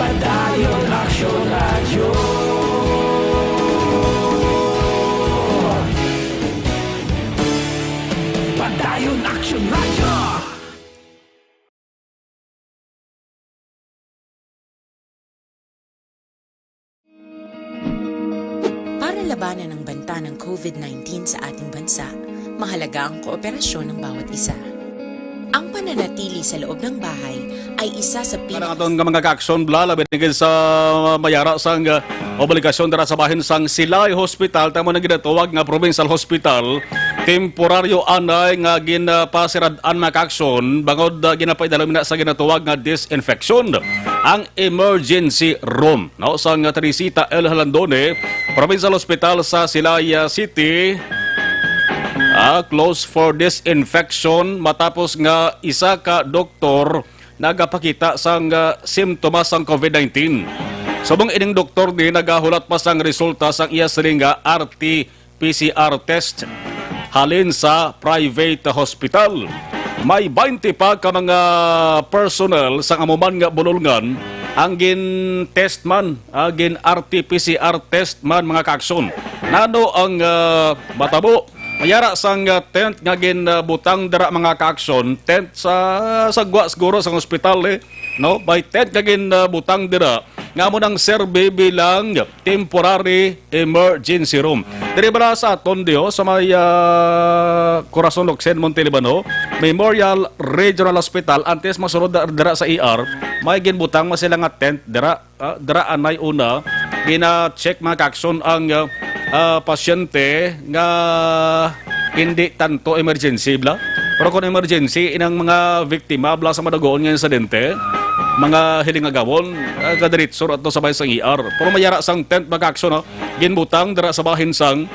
Padayon Action Radio. Padayon Action Radio. Para labanan ang banta ng covid nineteen sa ating bansa, mahalaga ang kooperasyon ng bawat isa. Ang pananatili sa loob ng bahay ay isa sa Para pinaka- aton nga mga ka-aksyon, bla, labi na gid sa mayara sang, uh, obligasyon dira sa bahin sang Silay Hospital, tamo nang ginatawag nga provincial hospital. Temporaryo anay nga ginapasirad-an, mga ka-aksyon, bangod, uh, ginapaidalom na sa ginatawag nga disinfection ang emergency room, no, sang Teresita L. Halandone Provincial Hospital sa Silay, uh, City, ah, close for disinfection matapos nga isa ka doktor nagapakita sang, ah, simptomas sang covid nineteen. Subong ining doktor ni nagahulat pa sang resulta sang iya siling nga R T P C R test halin sa private hospital. May twenty pa ka mga personnel sang amo man nga bulolngan ang gin-test man, ah, gin-R T P C R test man, mga ka-aksyon. Nano ang, ah, matabo? Mayara sang, ah, tent nga ginbutang dira, mga ka-aksyon, tent sa, sa gwa siguro sang ospital, eh, no? May tent nga ginbutang dira nga amo nang serbi bilang temporary emergency room. Diri bala sa aton, Dio, sa may, ah, Corazon Locsin, Monte Libano, Memorial Regional Hospital, antes masulod da-, dira sa E R, may ginbutang man sila nga tent dira, ah, dira anay una, gina-check, mga ka-aksyon, ang, ah, ah, pasyente nga hindi tanto emergency, bla. Pero kung emergency, inang mga biktima, bla, sa madugoon nga insidente, mga hiling agawon, ah, kadiretso ra to sa bahin sang E R. Pero mayara sang tent, mga ka-aksyon, no? Ginbutang dira sa bahin sang,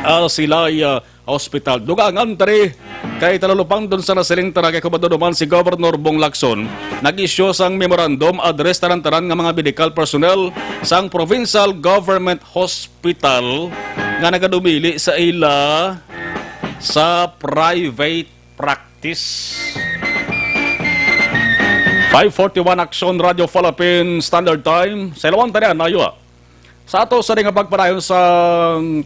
ah, Silay, ah, Hospital. Dugangan tani kay talalupangdon sa nasiling tana kay Komandante man si Governor Bong Lacson nag-isyu sang memorandum address tanan-tanan nga mga medical personnel sang Provincial Government Hospital nga nagadumili sa ila sa private practice. Five forty-one Action Radio Philippine Standard Time. Sa ilawan tani, anayo, ah. Sa ato sa nga pagpadayon sa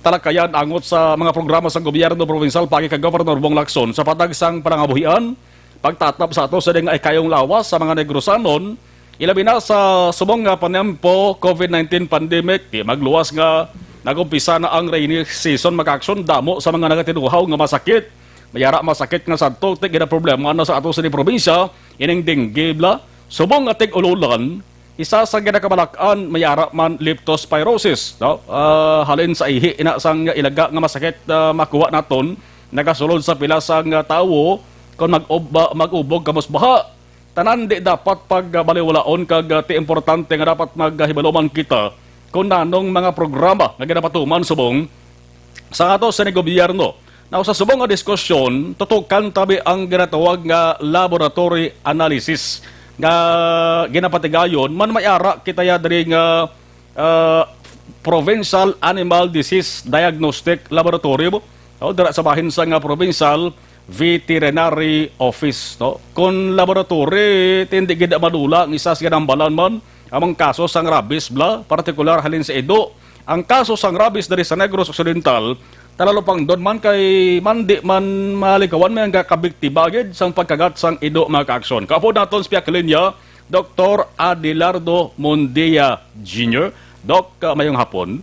talakayan angot sa mga programa sa gobyerno provincial pagi kay Governor Bong Lacson sa patag sang panangabuhian, pagtatap sa ato sa nga ikayong lawas sa mga Negrosanon, ilabi na sa subong nga panempo covid nineteen pandemic, di magluwas nga nag-umpisa na ang rainy season, mga ka-aksyon, damo sa mga nagatinuhaw nga masakit. Mayara masakit nga sadto, ti ginaproblema na sa ato sa probinsya, ining dengue, bla. Subong nga tig-ululan, isa sa ginakabalak-an, may ara man leptospirosis, no? Ah, halin sa ihi, ina sang ilaga nga masakit, ah, makuha naton, nagasulod sa pila sang, ah, tawo kon mag-ub-, mag-ubog kamos baha. Tanan di dapat pagbaliwalaon kag, ah, ti importante nga dapat maghibaluman kita kon nanong mga programa nga ginapatuman subong sa ato sa ni gobyerno. Now, sa subong nga diskusyon, tutukan tabi ang ginatawag nga laboratory analysis nga ginapatigayon man may ara kita ya diri nga, ah, Provincial Animal Disease Diagnostic Laboratory, no? Dira sa bahin sa nga Provincial Veterinary Office, no? Kun laboratory, ti hindi gid madula ang isa sa ginambalan man ang mga kaso sang rabies, bla, partikular halin sa ido. Ang kaso sang rabies diri sa Negros Occidental, talalupangdon man kay man di man malikawan may nga kabiktima gid sang pagkagat sang ido, mga ka-aksyon. Kaupod naton sa pihak linya, Doktor Adelardo Mundia Junior. Doc, ah, mayong hapon.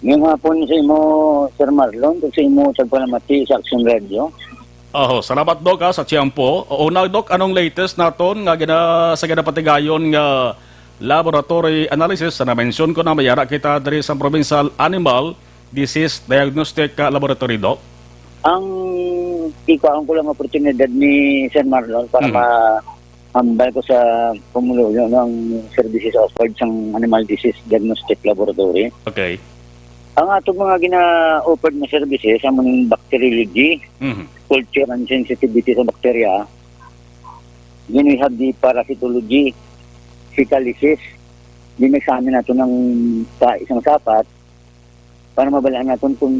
Mayong hapon sa imo, Sir Marlon, kag sa imo tagpalamati sa Action Radio. Oho, salamat, Doc, ha, sa tiyempo. O, una, Doc, anong latest naton nga gina-, sa ginapatigayon nga, laboratory analysis na mention ko na may ara kita diri sa Provincial Animal Disease Diagnostic, ah, Laboratory, Doc. Ang ikaon ko lang oportunidad ni Sir Marlon para Mhm. ma-, ambal ko sa pumuluyo ng services offered sang Animal Disease Diagnostic Laboratory. Okay. Ang atong mga gina-offered na services, amo ning bacteriology, Mhm. culture and sensitivity sa bakterya, then we have the parasitology, fecal disease, then examine nato ng sa isang sapat para mabalaan naton kung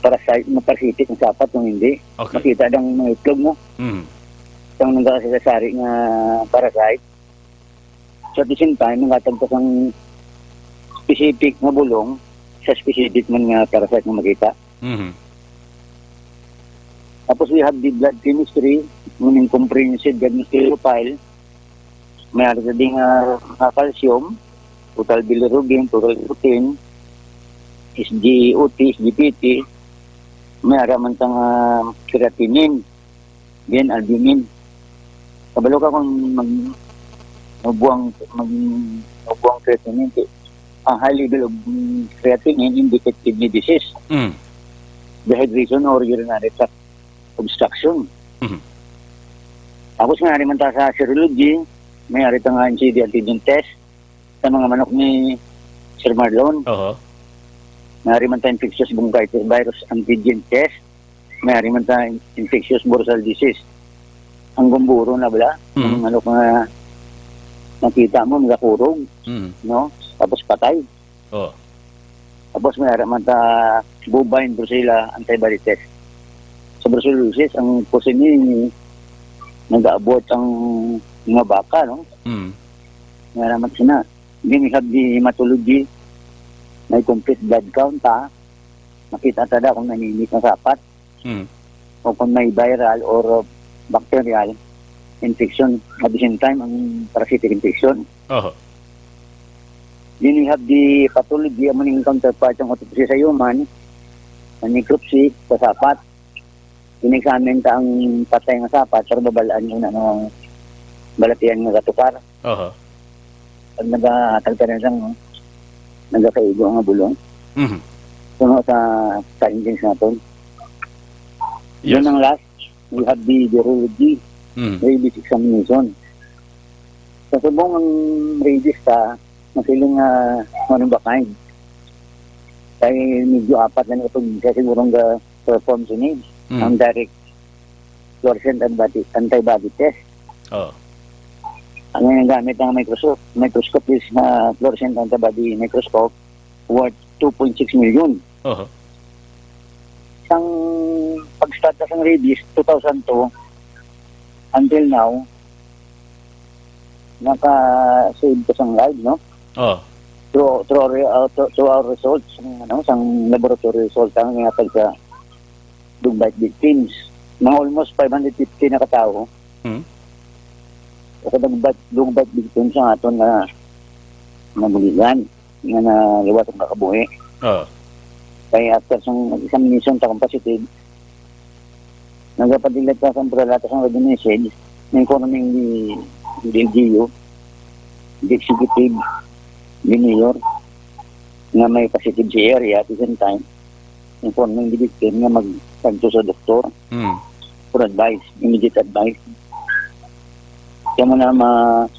parasite, maparasitic ang sapat kung hindi. Okay. Makita dang mga itlog mo. Mhm. Kung nagkakasari nga parasite. So at the same time, naghatag ka sang specific nga bulong sa specific man nga parasite nga makita. Mhm. Tapos we have the blood chemistry, meaning comprehensive diagnostic profile. May ara ta ding, ah, nga calcium, total bilirubin, total protein, S G O T, S G P T, may ara man ta nga creatinine, then albumin. Kabalo ka kung mag-, mabuang, mag-, mabuang creatinine, kay ang high level of, mm, creatinine indicative ni disease, Mm. dehydration or urinary tract obstruction. Mhm. Tapos may ari man ta sa serology, may ari ta nga N C D antigen test sa mga manok ni Sir Marlon. Oho. May ari man ta infectious bronchitis virus antigen test, may ari man ta in-, infectious bursal disease. Ang gumburo na bala, Mhm. ang manok nga nakita mo, nagakurog, Mhm. no? Tapos patay. Oh. Tapos may ara man ta bovine brucella antibody test. Sa brucellosis, ang porcine, nag-aabot ang mga baka, no? Mm. May ara man sina. Then we have the hematology, may complete blood count, ha? Makita ta da kung nanimik ang sapat. Mm. O kung may viral or bacterial infection, at the same time, ang parasitic infection. Oho. Then we have the pathology, amo ning counterpart sang autopsy sa human, ang necropsy sa sapat. In-examine ta ang patay nga sapat para mabalaan kung ano ang balatian nga gatukar. Oho. Pag nagahatag ka na sang nagakaigo nga bulong, Mhm. kuno sa findings naton. Yes. Yun ang last, we have the virology, Mhm. rabies examination. Sa subong ang rabies ta, masiling nga one of a kind. Kay medyo apat na ni probinsya siguro nga perform sini. Mhm. Ang direct fluorescent antibody, antibody test. Oh. Ang ginagamit nga microscope, microscope is na fluorescent antibody microscope worth two point six million. Oho. Sang pag-start na sang rabies, two thousand two, until now, naka-save ka sang life, no? Oh. Through, through our, uh, through, through our results, sang, ano, sang laboratory result, ang ginatag sa dog bite victims. Mga almost five hundred fifty na ka tawo. Hmm. O kada dog bite, dog bite victims ang aton nga nabuligan, nga naluwas ang kakabuhi. Oo. Kay after sang examination ta kung positive, nagapadila ta sang pagdala ta sang radiation message, na informing ni L G U, the executive, the mayor, nga may positive sa area at the same time, informing the victim nga magkadto sa doktor Hmm. for advice, immediate advice. Kaya mo na ma-,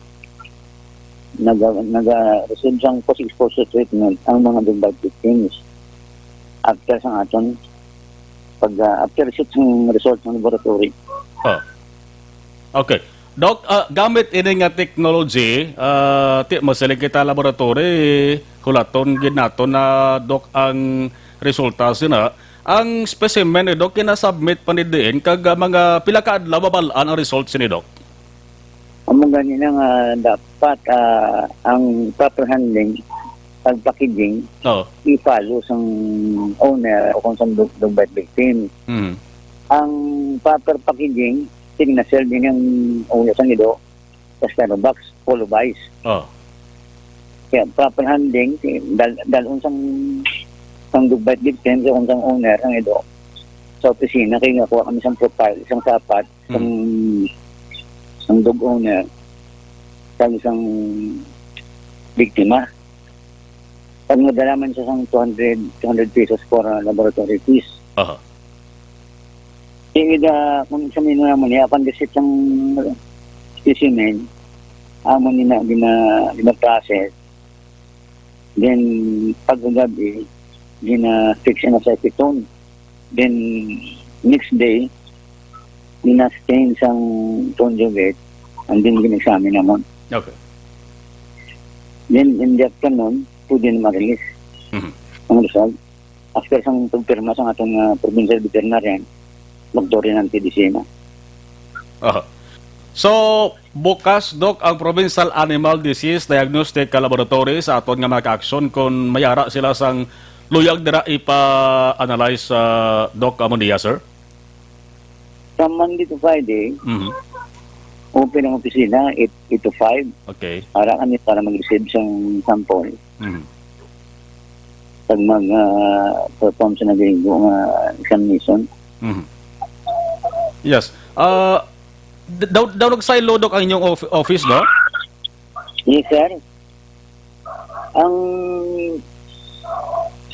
naga-, naga-receive sang post-exposure treatment ang mga dog bite victims after sang aton pag, ah, after receipt sang result ng laboratory. Oh. Okay. Doc, ah, gamit ini nga technology, ah, ti-, masiling kita laboratory, hulaton gid nato na, Doc, ang resulta sina. Ang specimen ni Doc, ginasubmit pa ni diin, kag, ah, mga pila ka adlaw mabal-an ang result sini, Doc? Amo gani na nga dapat, ah, ang proper handling, pag packaging, Oo. i-follow sang owner o kung sang dog, dog bite victim. Mm. Ang proper packaging, signature din ang ulo sang ido, sa styrobox, hollow vice. Oh. Kaya proper handling, si-, dal-, dalon sang, sang dog bite victim, sa unsang owner, ang ido, sa opisina, kaya nga kuha kami sang profile, isang sapat, sang, Hmm. sang dog owner. sang isang biktima. Pag nadala man siya sang two hundred, two hundred pesos for, ah, laboratory fees. Aha. Kaya, ah, kung sa mino naman, iya, pang receipt sang specimen, amo ni na, gina-, gina-process. Then, pagkagabi, gina-fix na sa acetone. Then, next day, gina-stain sang conjugate, and then gina-examine naman. Okay. Then, in the afternoon, pwede na ma-release Mhm. ang result. After sang pagpirma sang aton nga provincial veterinarian, doktor yan ang T D C na. Aha. So, bukas, Doc, ang Provincial Animal Disease Diagnostic Laboratory sa aton nga mga ka-aksyon kon mayara sila sang luyag dira ipa-analyze, ah, Doc Amondia, sir? From Monday to Friday, Mhm. open ang opisina, eight, eight to five. Okay. Ara kami para mag-receive sang sample. Mhm. Pag mag, ah, perform sa nagaligo nga examination. Mhm. Yes. Ah, d-, daw, daw nagsaylo, Doc, ang inyong of-, office, no? Yes, sir. Ang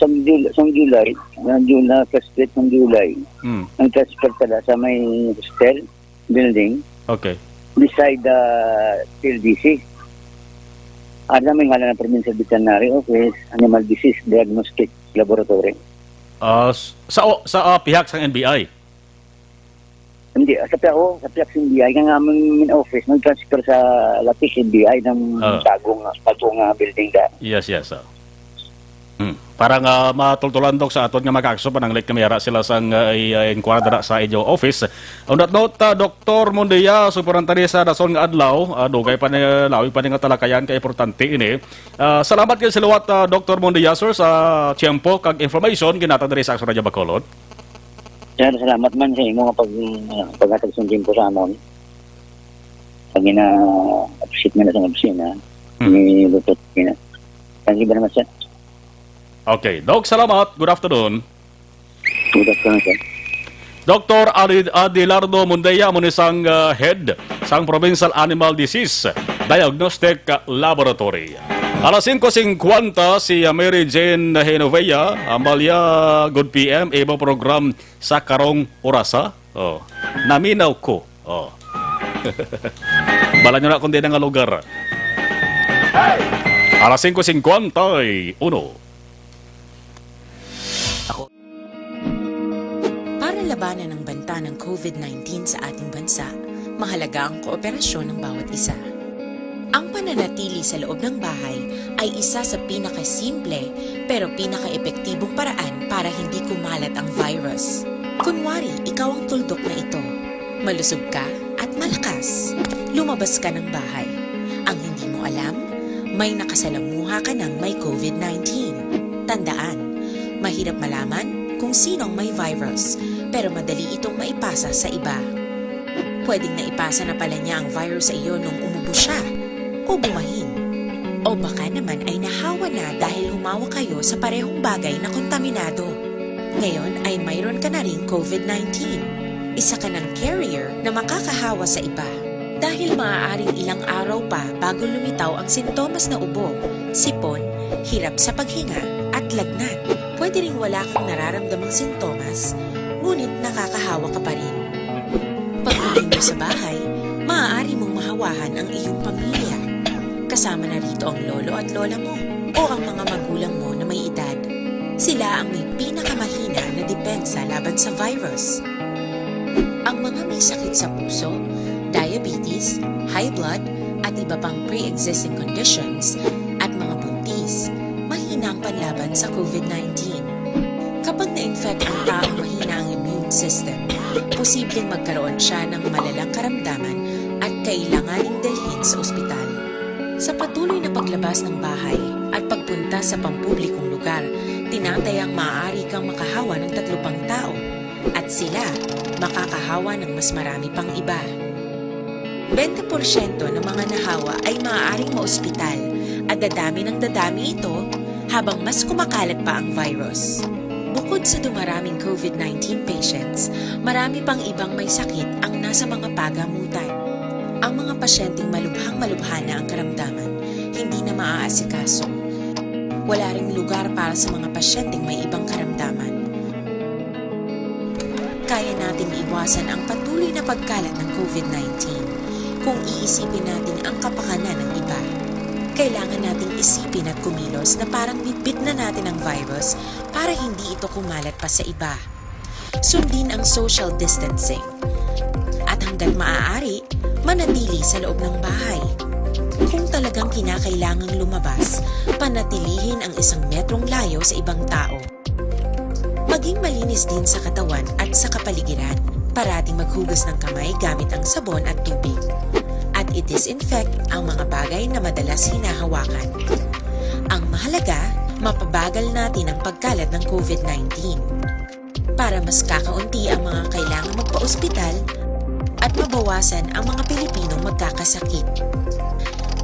sang Jul-, sang July, na Jul-, na first week ng July, Hmm. ang transfer pala sa may hostel building Okay. beside the P L D C. Ano may ngalan ng Provincial Veterinary Office, Animal Disease Diagnostic Laboratory. Ah, s-, sa o-, sa, ah, pihak sang N B I? Hindi, ah, sa pihak, oh, sa pihak sa N B I, kaya nga aming main office, nag-transfer sa Latis N B I ng Ah. bagong, bagong, ah, building da. Yes, yes, ah. Hmm. Para nga matultulan, Doc, sa aton nga mga ka-aksyon, pananglit nga mayara sila sang, ah, i-, ah, inquiry dira sa inyo office. On that note, ah, Doktor Mundia, suporanta ni sa dason nga adlaw, ah, dugay pa ni, lawig pa ni nga talakayan, kay importante ini. Ah, salamat kay sa liwat, ah, Doktor Mondia, sir, sa tiyempo kag information ginhatag diri sa Aksyon Radio Bacolod. Sir, salamat man sa imo nga pag-, paghatag sa tiyempo sa amon. Pag ina-appreciate nga na sa opisina, Hmm. ni Doktor Pina. Thank you very much, sir. Okay. Doc, salamat. Good afternoon. Good afternoon, sir. Doktor Adi-, Adelardo Mundeya, amo ni sang, ah, head sang Provincial Animal Disease Diagnostic Laboratory. Alas singko singkwenta, si, ah, Mary Jane Genovea, Amalia, good P M, imo program sa karong orasa. Oh, naminaw ko. Oh. Bala nyo na kung di na nga lugar. Alas singko singkwenta y uno. Para labanan ang banta ng covid nineteen sa ating bansa, mahalaga ang kooperasyon ng bawat isa. Ang pananatili sa loob ng bahay ay isa sa pinakasimple pero pinakaepektibong paraan para hindi kumalat ang virus. Kunwari, ikaw ang tuldok na ito. Malusog ka at malakas. Lumabas ka ng bahay. Ang hindi mo alam, may nakasalamuha ka ng may covid nineteen. Tandaan, mahirap malaman kung sino ang may virus, pero madali itong maipasa sa iba. Pwedeng naipasa na pala niya ang virus sa iyo nung umubo siya o bumahin. O baka naman ay nahawa na dahil humawak kayo sa parehong bagay na kontaminado. Ngayon ay mayroon ka na ring covid nineteen. Isa ka ng carrier na makakahawa sa iba. Dahil maaaring ilang araw pa bago lumitaw ang sintomas na ubo, sipon, hirap sa paghinga, at lagnat, pwede ring wala kang nararamdamang sintomas, ngunit nakakahawa ka pa rin. Pag-uwi mo sa bahay, maaari mong mahawahan ang iyong pamilya. Kasama na rito ang lolo at lola mo o ang mga magulang mo na may edad. Sila ang may pinakamahina na depensa laban sa virus. Ang mga may sakit sa puso, diabetes, high blood, at iba pang pre-existing conditions, at mga buntis, mahina ang panlaban sa covid nineteen. Kapag na-infect ang taong mahina ang immune system, posibleng magkaroon siya ng malalang karamdaman at kailanganing dalhin sa ospital. Sa patuloy na paglabas ng bahay at pagpunta sa pampublikong lugar, tinatayang maaari kang makahawa ng tatlo pang tao at sila makakahawa ng mas marami pang iba. Bente porsyento ng mga nahawa ay maaaring maospital at dadami ng dadami ito habang mas kumakalat pa ang virus. Bukod sa dumaraming covid nineteen patients, marami pang ibang may sakit ang nasa mga pagamutan. Mga pasyenteng malubhang-malubha na ang karamdaman, hindi na maaasikaso. Wala ring lugar para sa mga pasyenteng may ibang karamdaman. Kaya nating iwasan ang patuloy na pagkalat ng COVID nineteen kung iisipin natin ang kapakanan ng iba. Kailangan nating isipin at kumilos na parang bitbit na natin ang virus para hindi ito kumalat pa sa iba. Sundin ang social distancing. At hanggat maaari, manatili sa loob ng bahay. Kung talagang kinakailangang lumabas, panatilihin ang isang metrong layo sa ibang tao. Maging malinis din sa katawan at sa kapaligiran. Parating maghugas ng kamay gamit ang sabon at tubig. At i-disinfect ang mga bagay na madalas hinahawakan. Ang mahalaga, mapabagal natin ang pagkalat ng COVID nineteen para mas kakaunti ang mga kailangang magpaospital at mabawasan ang mga Pilipinong magkakasakit.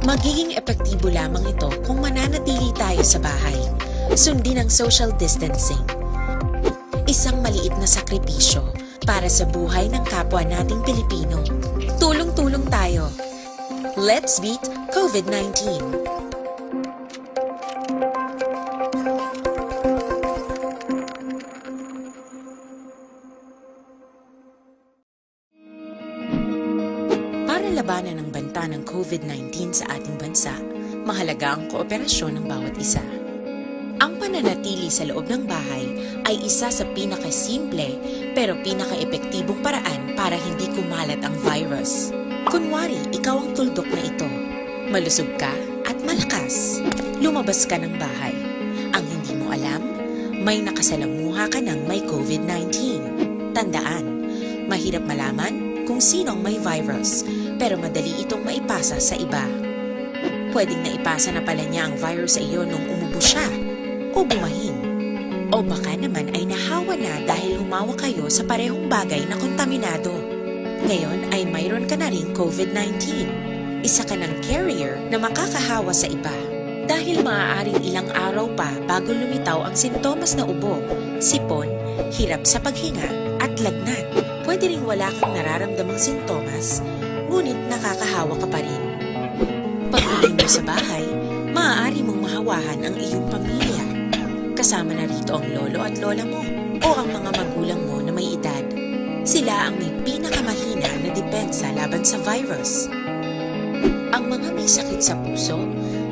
Magiging epektibo lamang ito kung mananatili tayo sa bahay. Sundin ang social distancing. Isang maliit na sakripisyo para sa buhay ng kapwa nating Pilipino. Tulong-tulong tayo. Let's beat COVID nineteen. Para labanan ang banta ng COVID nineteen sa ating bansa, mahalaga ang kooperasyon ng bawat isa. Ang pananatili sa loob ng bahay ay isa sa pinakasimple pero pinakaepektibong paraan para hindi kumalat ang virus. Kunwari, ikaw ang tuldok na ito. Malusog ka at malakas. Lumabas ka ng bahay. Ang hindi mo alam, may nakasalamuha ka ng may COVID nineteen. Tandaan, mahirap malaman kung sino ang may virus, pero madali itong maipasa sa iba. Pwedeng naipasa na pala niya ang virus sa iyo nung umubo siya o bumahin. O baka naman ay nahawa na dahil humawa kayo sa parehong bagay na kontaminado. Ngayon ay mayroon ka na ring COVID nineteen. Isa ka ng carrier na makakahawa sa iba. Dahil maaaring ilang araw pa bago lumitaw ang sintomas na ubo, sipon, hirap sa paghinga, at lagnat. Pwede ring wala kang nararamdamang sintomas, ngunit nakakahawa ka pa rin. Pag-uwi mo sa bahay, maaari mong mahawahan ang iyong pamilya. Kasama na rito ang lolo at lola mo o ang mga magulang mo na may edad. Sila ang may pinakamahina na depensa laban sa virus. Ang mga may sakit sa puso,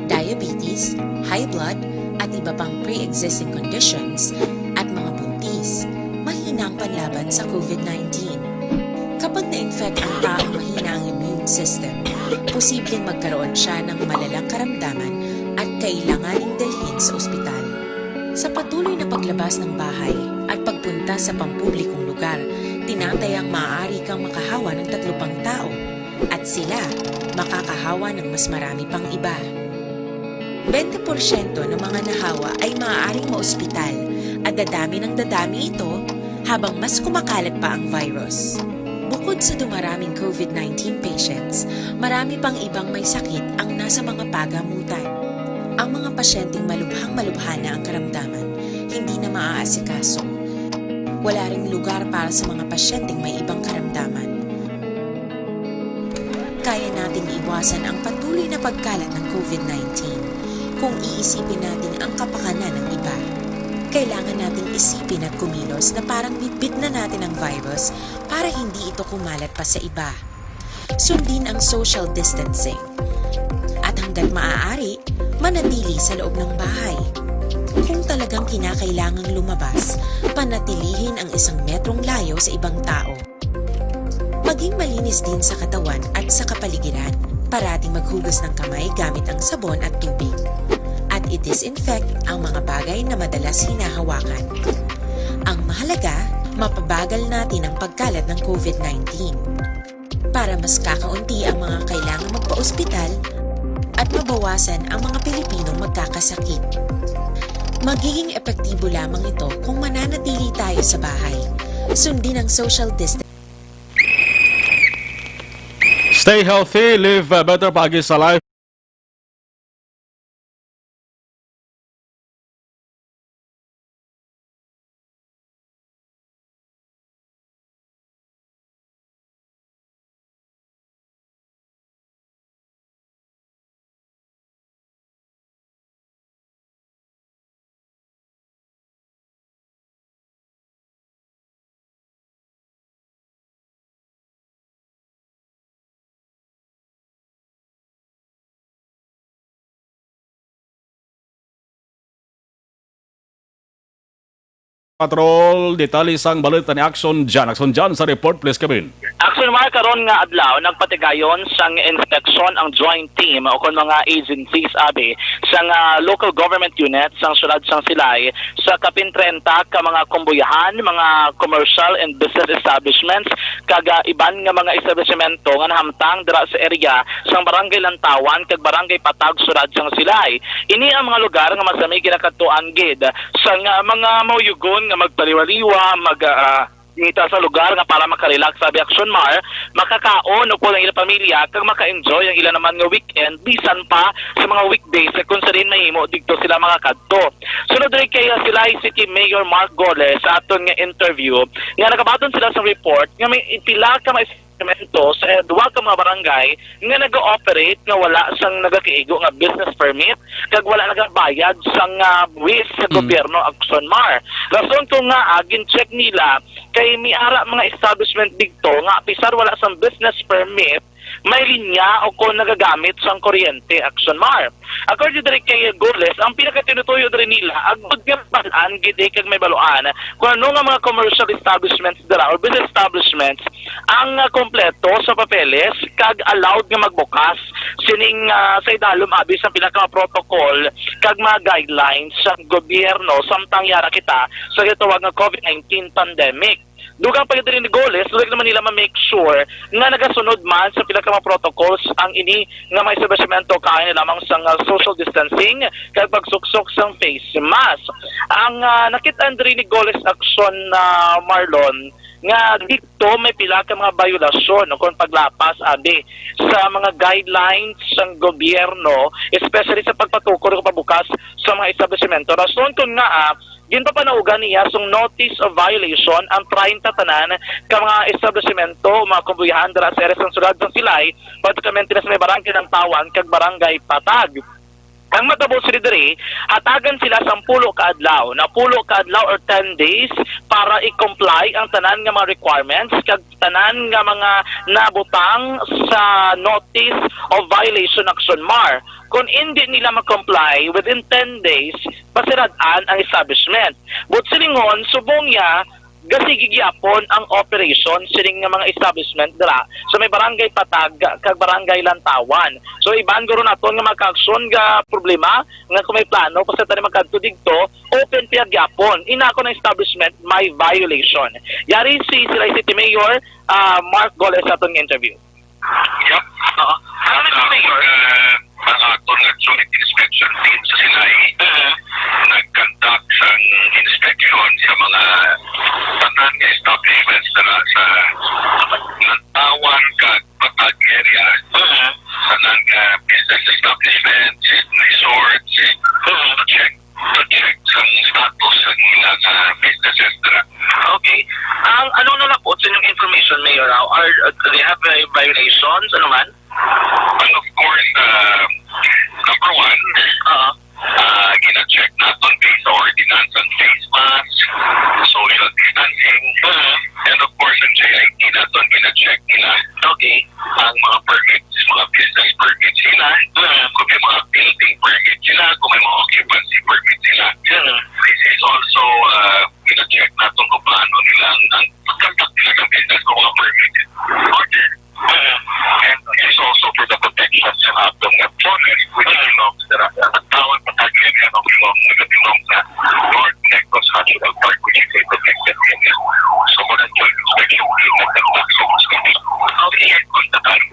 diabetes, high blood, at iba pang pre-existing conditions, at mga buntis, mahina ang panlaban sa COVID nineteen. Kapag na-infect ang taong mahina ang immune system, posibleng magkaroon siya ng malalang karamdaman at kailanganing dalhin sa ospital. Sa patuloy na paglabas ng bahay at pagpunta sa pampublikong lugar, tinatayang maaari kang makahawa ng tatlo pang tao at sila makakahawa ng mas marami pang iba. Bente porsyento ng mga nahawa ay maaaring maospital at dadami ng dadami ito habang mas kumakalat pa ang virus. Bukod sa dumaraming COVID nineteen patients, marami pang ibang may sakit ang nasa mga pagamutan. Ang mga pasyenteng malubhang-malubha na ang karamdaman, hindi na maaasikaso. Wala ring lugar para sa mga pasyenteng may ibang karamdaman. Kaya nating iwasan ang patuloy na pagkalat ng COVID nineteen kung iisipin natin ang kapakanan ng iba. Kailangan nating isipin at kumilos na parang bitbit na natin ang virus para hindi ito kumalat pa sa iba. Sundin ang social distancing. At hanggat maaari, manatili sa loob ng bahay. Kung talagang kinakailangang lumabas, panatilihin ang isang metrong layo sa ibang tao. Maging malinis din sa katawan at sa kapaligiran. Parating maghugas ng kamay gamit ang sabon at tubig. At i-disinfect ang mga bagay na madalas hinahawakan. Ang mahalaga, mapabagal natin ang pagkalat ng COVID nineteen para mas kakaunti ang mga kailangang magpaospital at mabawasan ang mga Pilipinong magkakasakit. Magiging epektibo lamang ito kung mananatili tayo sa bahay. Sundin ang social distance. Stay healthy, live, uh, better, paagi sa life. Patrol, detalye sang balita ni Action John. Action John sa report, please, Kevin. Action Mar, karon nga adlaw, nagpatigayon sang inspeksyon ang joint team o kon mga agencies, abi, sang, ah, local government unit sang siyudad sang Silay sa kapin trenta ka mga kumbuyahan, mga commercial and business establishments, kag, ah, iban nga mga establishmento nga nahamtang dira sa area sang Barangay Lantawan kag Barangay Patag, siyudad sang Silay. Ini ang mga lugar nga masami ginakadtuan gid sang, ah, mga mauyugon nga magpaliwaliwa, mag, ah, ngita sa lugar nga para makarelax, sabi Action Mar, makakaon upod ang ilang pamilya kag maka-enjoy ang ila naman nga weekend bisan pa sa mga weekdays sa kung sa diin mahimo didto sila makakadto. Sunod diri kay, ah, Silay City Mayor Mark Goles sa aton nga interview nga nagabaton sila sa report nga may pila ka mga establishmento sa duha ka mga barangay nga nag-ooperate nga wala sang nagakaigo nga business permit kag wala nagabayad sang, ah, buwis sa Hmm. gobyerno, Action Mar. Rason ko nga, ah, gin-check nila kay may ara mga establishment didto nga apisar wala sang business permit, may linya o kon nagagamit sang kuryente, Action Mar. According diri kay Goles, ang pinakatinutuyo diri nila, agod nga bal-an gid, eh, kag may baluan kung ano nga mga commercial establishments dira or business establishments ang, ah, kompleto sa papeles kag allowed nga magbukas sining, ah, sa idalom abi sang pinaka protocol kag mga guidelines sa gobyerno samtang yara kita sa gitawag nga COVID nineteen pandemic. Dugang pa gid ni Goles, dugay naman nila ma-make sure nga nagasunod man sa pila ka mga protocols ang ini nga mga establishmento, kaay na lamang sang, ah, social distancing kag pagsuksok sang face mask. Ang, ah, nakit-an diri ni Goles Action, ah, Marlon, nga dito may pila ka mga biolasyon o kung paglapas, abi, sa mga guidelines sang gobyerno, especially sa pagpatukod o pagbukas sa mga establishmento. Rason kun nga, ah, ginpapanaugan niya sang notice of violation ang treinta tanan ka mga establishmento, mga kumbuyahan dira sa area sang siyudad sang Silay, particularmente na sa may Barangay Lantawan kag Barangay Patag. Ang matabo sila diri, hatagan sila sang pulo ka adlaw, na pulo ka adlaw or ten days para i-comply ang tanan nga mga requirements kag tanan nga mga nabutang sa notice of violation, Action Mar. Kung indi nila ma-comply within ten days, pasirad-an ang establishment. But silingon, subong niya, gasigi gyapon ang operation sining nga mga establishment dira sa may Barangay Patag kag Barangay Lantawan. So, iban guro naton nga mga kaaksyon nga problema nga kung may plano pa sa tanan makadto didto, open pa gyapon. Ina kon ang establishment may violation. Yari si Silay City Mayor, ah, Mark Goles sa aton nga interview. Yep. Oo. Ano na, Mayor? Ah, ang aton nga joint inspection team sa Silay, Mhm. nag-conduct sang inspection sa mga tanan nga establishments na sa Lantawan kag Patag area. Mhm. Tanan nga business establishments, resorts, Mhm. to check to check sang status sang ilang, ah, businesses dira. Okay. Ang ano na lang po sa inyong information, Mayor, ah, are, uh, they have, uh, violations, ano man? And of course, uh, number one, Oo. uh, gina-check naton based sa ordinance ang face mask, social distancing, Mhm. and of course, ang J I T naton, gina-check nila Okay. ang mga permits, mga business permits nila, Mhm. kung may mga building permit sila, kung may mga occupancy permit sila. Mhm. This is also, uh, gina-check naton kung paano nila ang, ang pagkonduct nila sa business kung mga permit. Order. Mhm. And this is also for the protection sa atong nga forest, which Mhm. belongs sa Lantawan, Patag area, ang belong, nagabilong sa North Negros National Park, which is a protected area. So, muna joint inspection, we have the tax office. Okay. And kung sa tayo,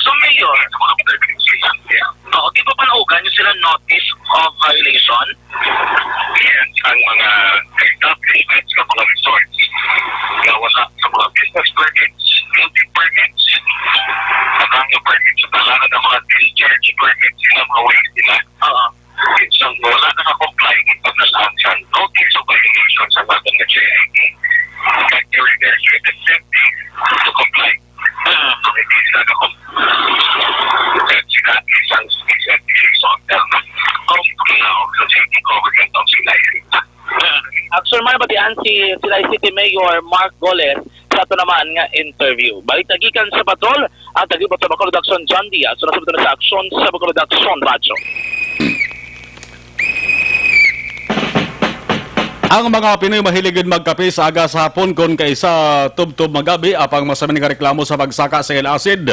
So, Mayor, sa mga permits nila, yeah. Oo, di ba panaugan niyo sila notice of violation? Yes, ang mga establishments sa mga resorts na wala sa mga business permits, building permits, mga permits, sa talangan ng mga discharge permits, sila mga waste nila. Oo. Sa wala naka-comply, ipaglalaan sa notice of violation sa mga J I T. Kaya, there is an incentive to comply. Kung hindi sila naka-comply, then sila isang special division ng Commissioner of the City Government of Silay. Action man, batian si Silay City Mayor Mark Goles sa ato naman nga interview. Balita gikan sa Patrol, ang tagibuto sa Bacolod Action, John Diaz. So, nasa buto na sa Action sa Bacolod Action Radyo. Ang mga Pinoy mahilig gid magkape sa aga sa hapon kon kaisa tubtob magabi, apang masami nga reklamo sa pagsaka sa iyang acid.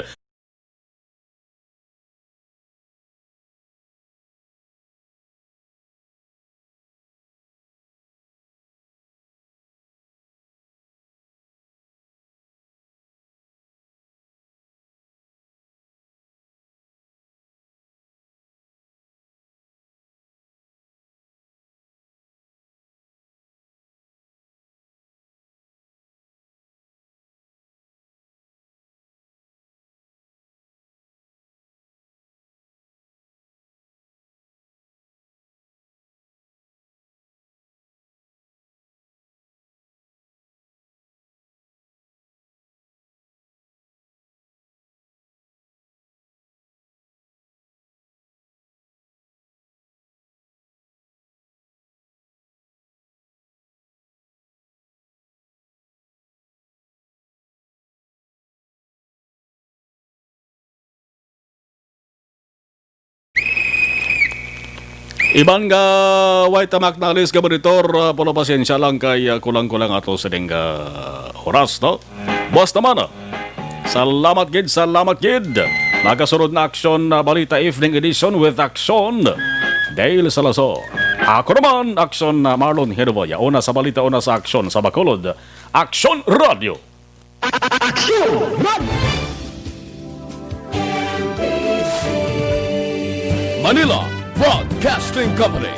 Iban nga way tamak na alis nga monitor, ah, pulo pasensya lang kay, ah, kulang-kulang ato sining, ah, oras, no? Buwas naman, ah. Salamat gid, salamat gid. Nagasunod na Aksyon, ah, Balita Evening Edition with Aksyon Dale Salazar. Ako naman, Aksyon, ah, Marlon Hinuboya. Una sa balita, una sa aksyon, sa Bacolod, Aksyon Radio. Aksyon! Manila Broadcasting Company.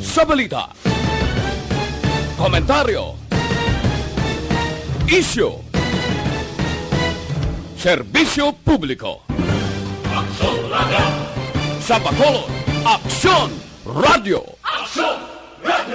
Sa balita, komentaryo, isyu, serbisyo publiko. Aksyon Radio. Sa Bacolod, Aksyon Radio. Aksyon Radio.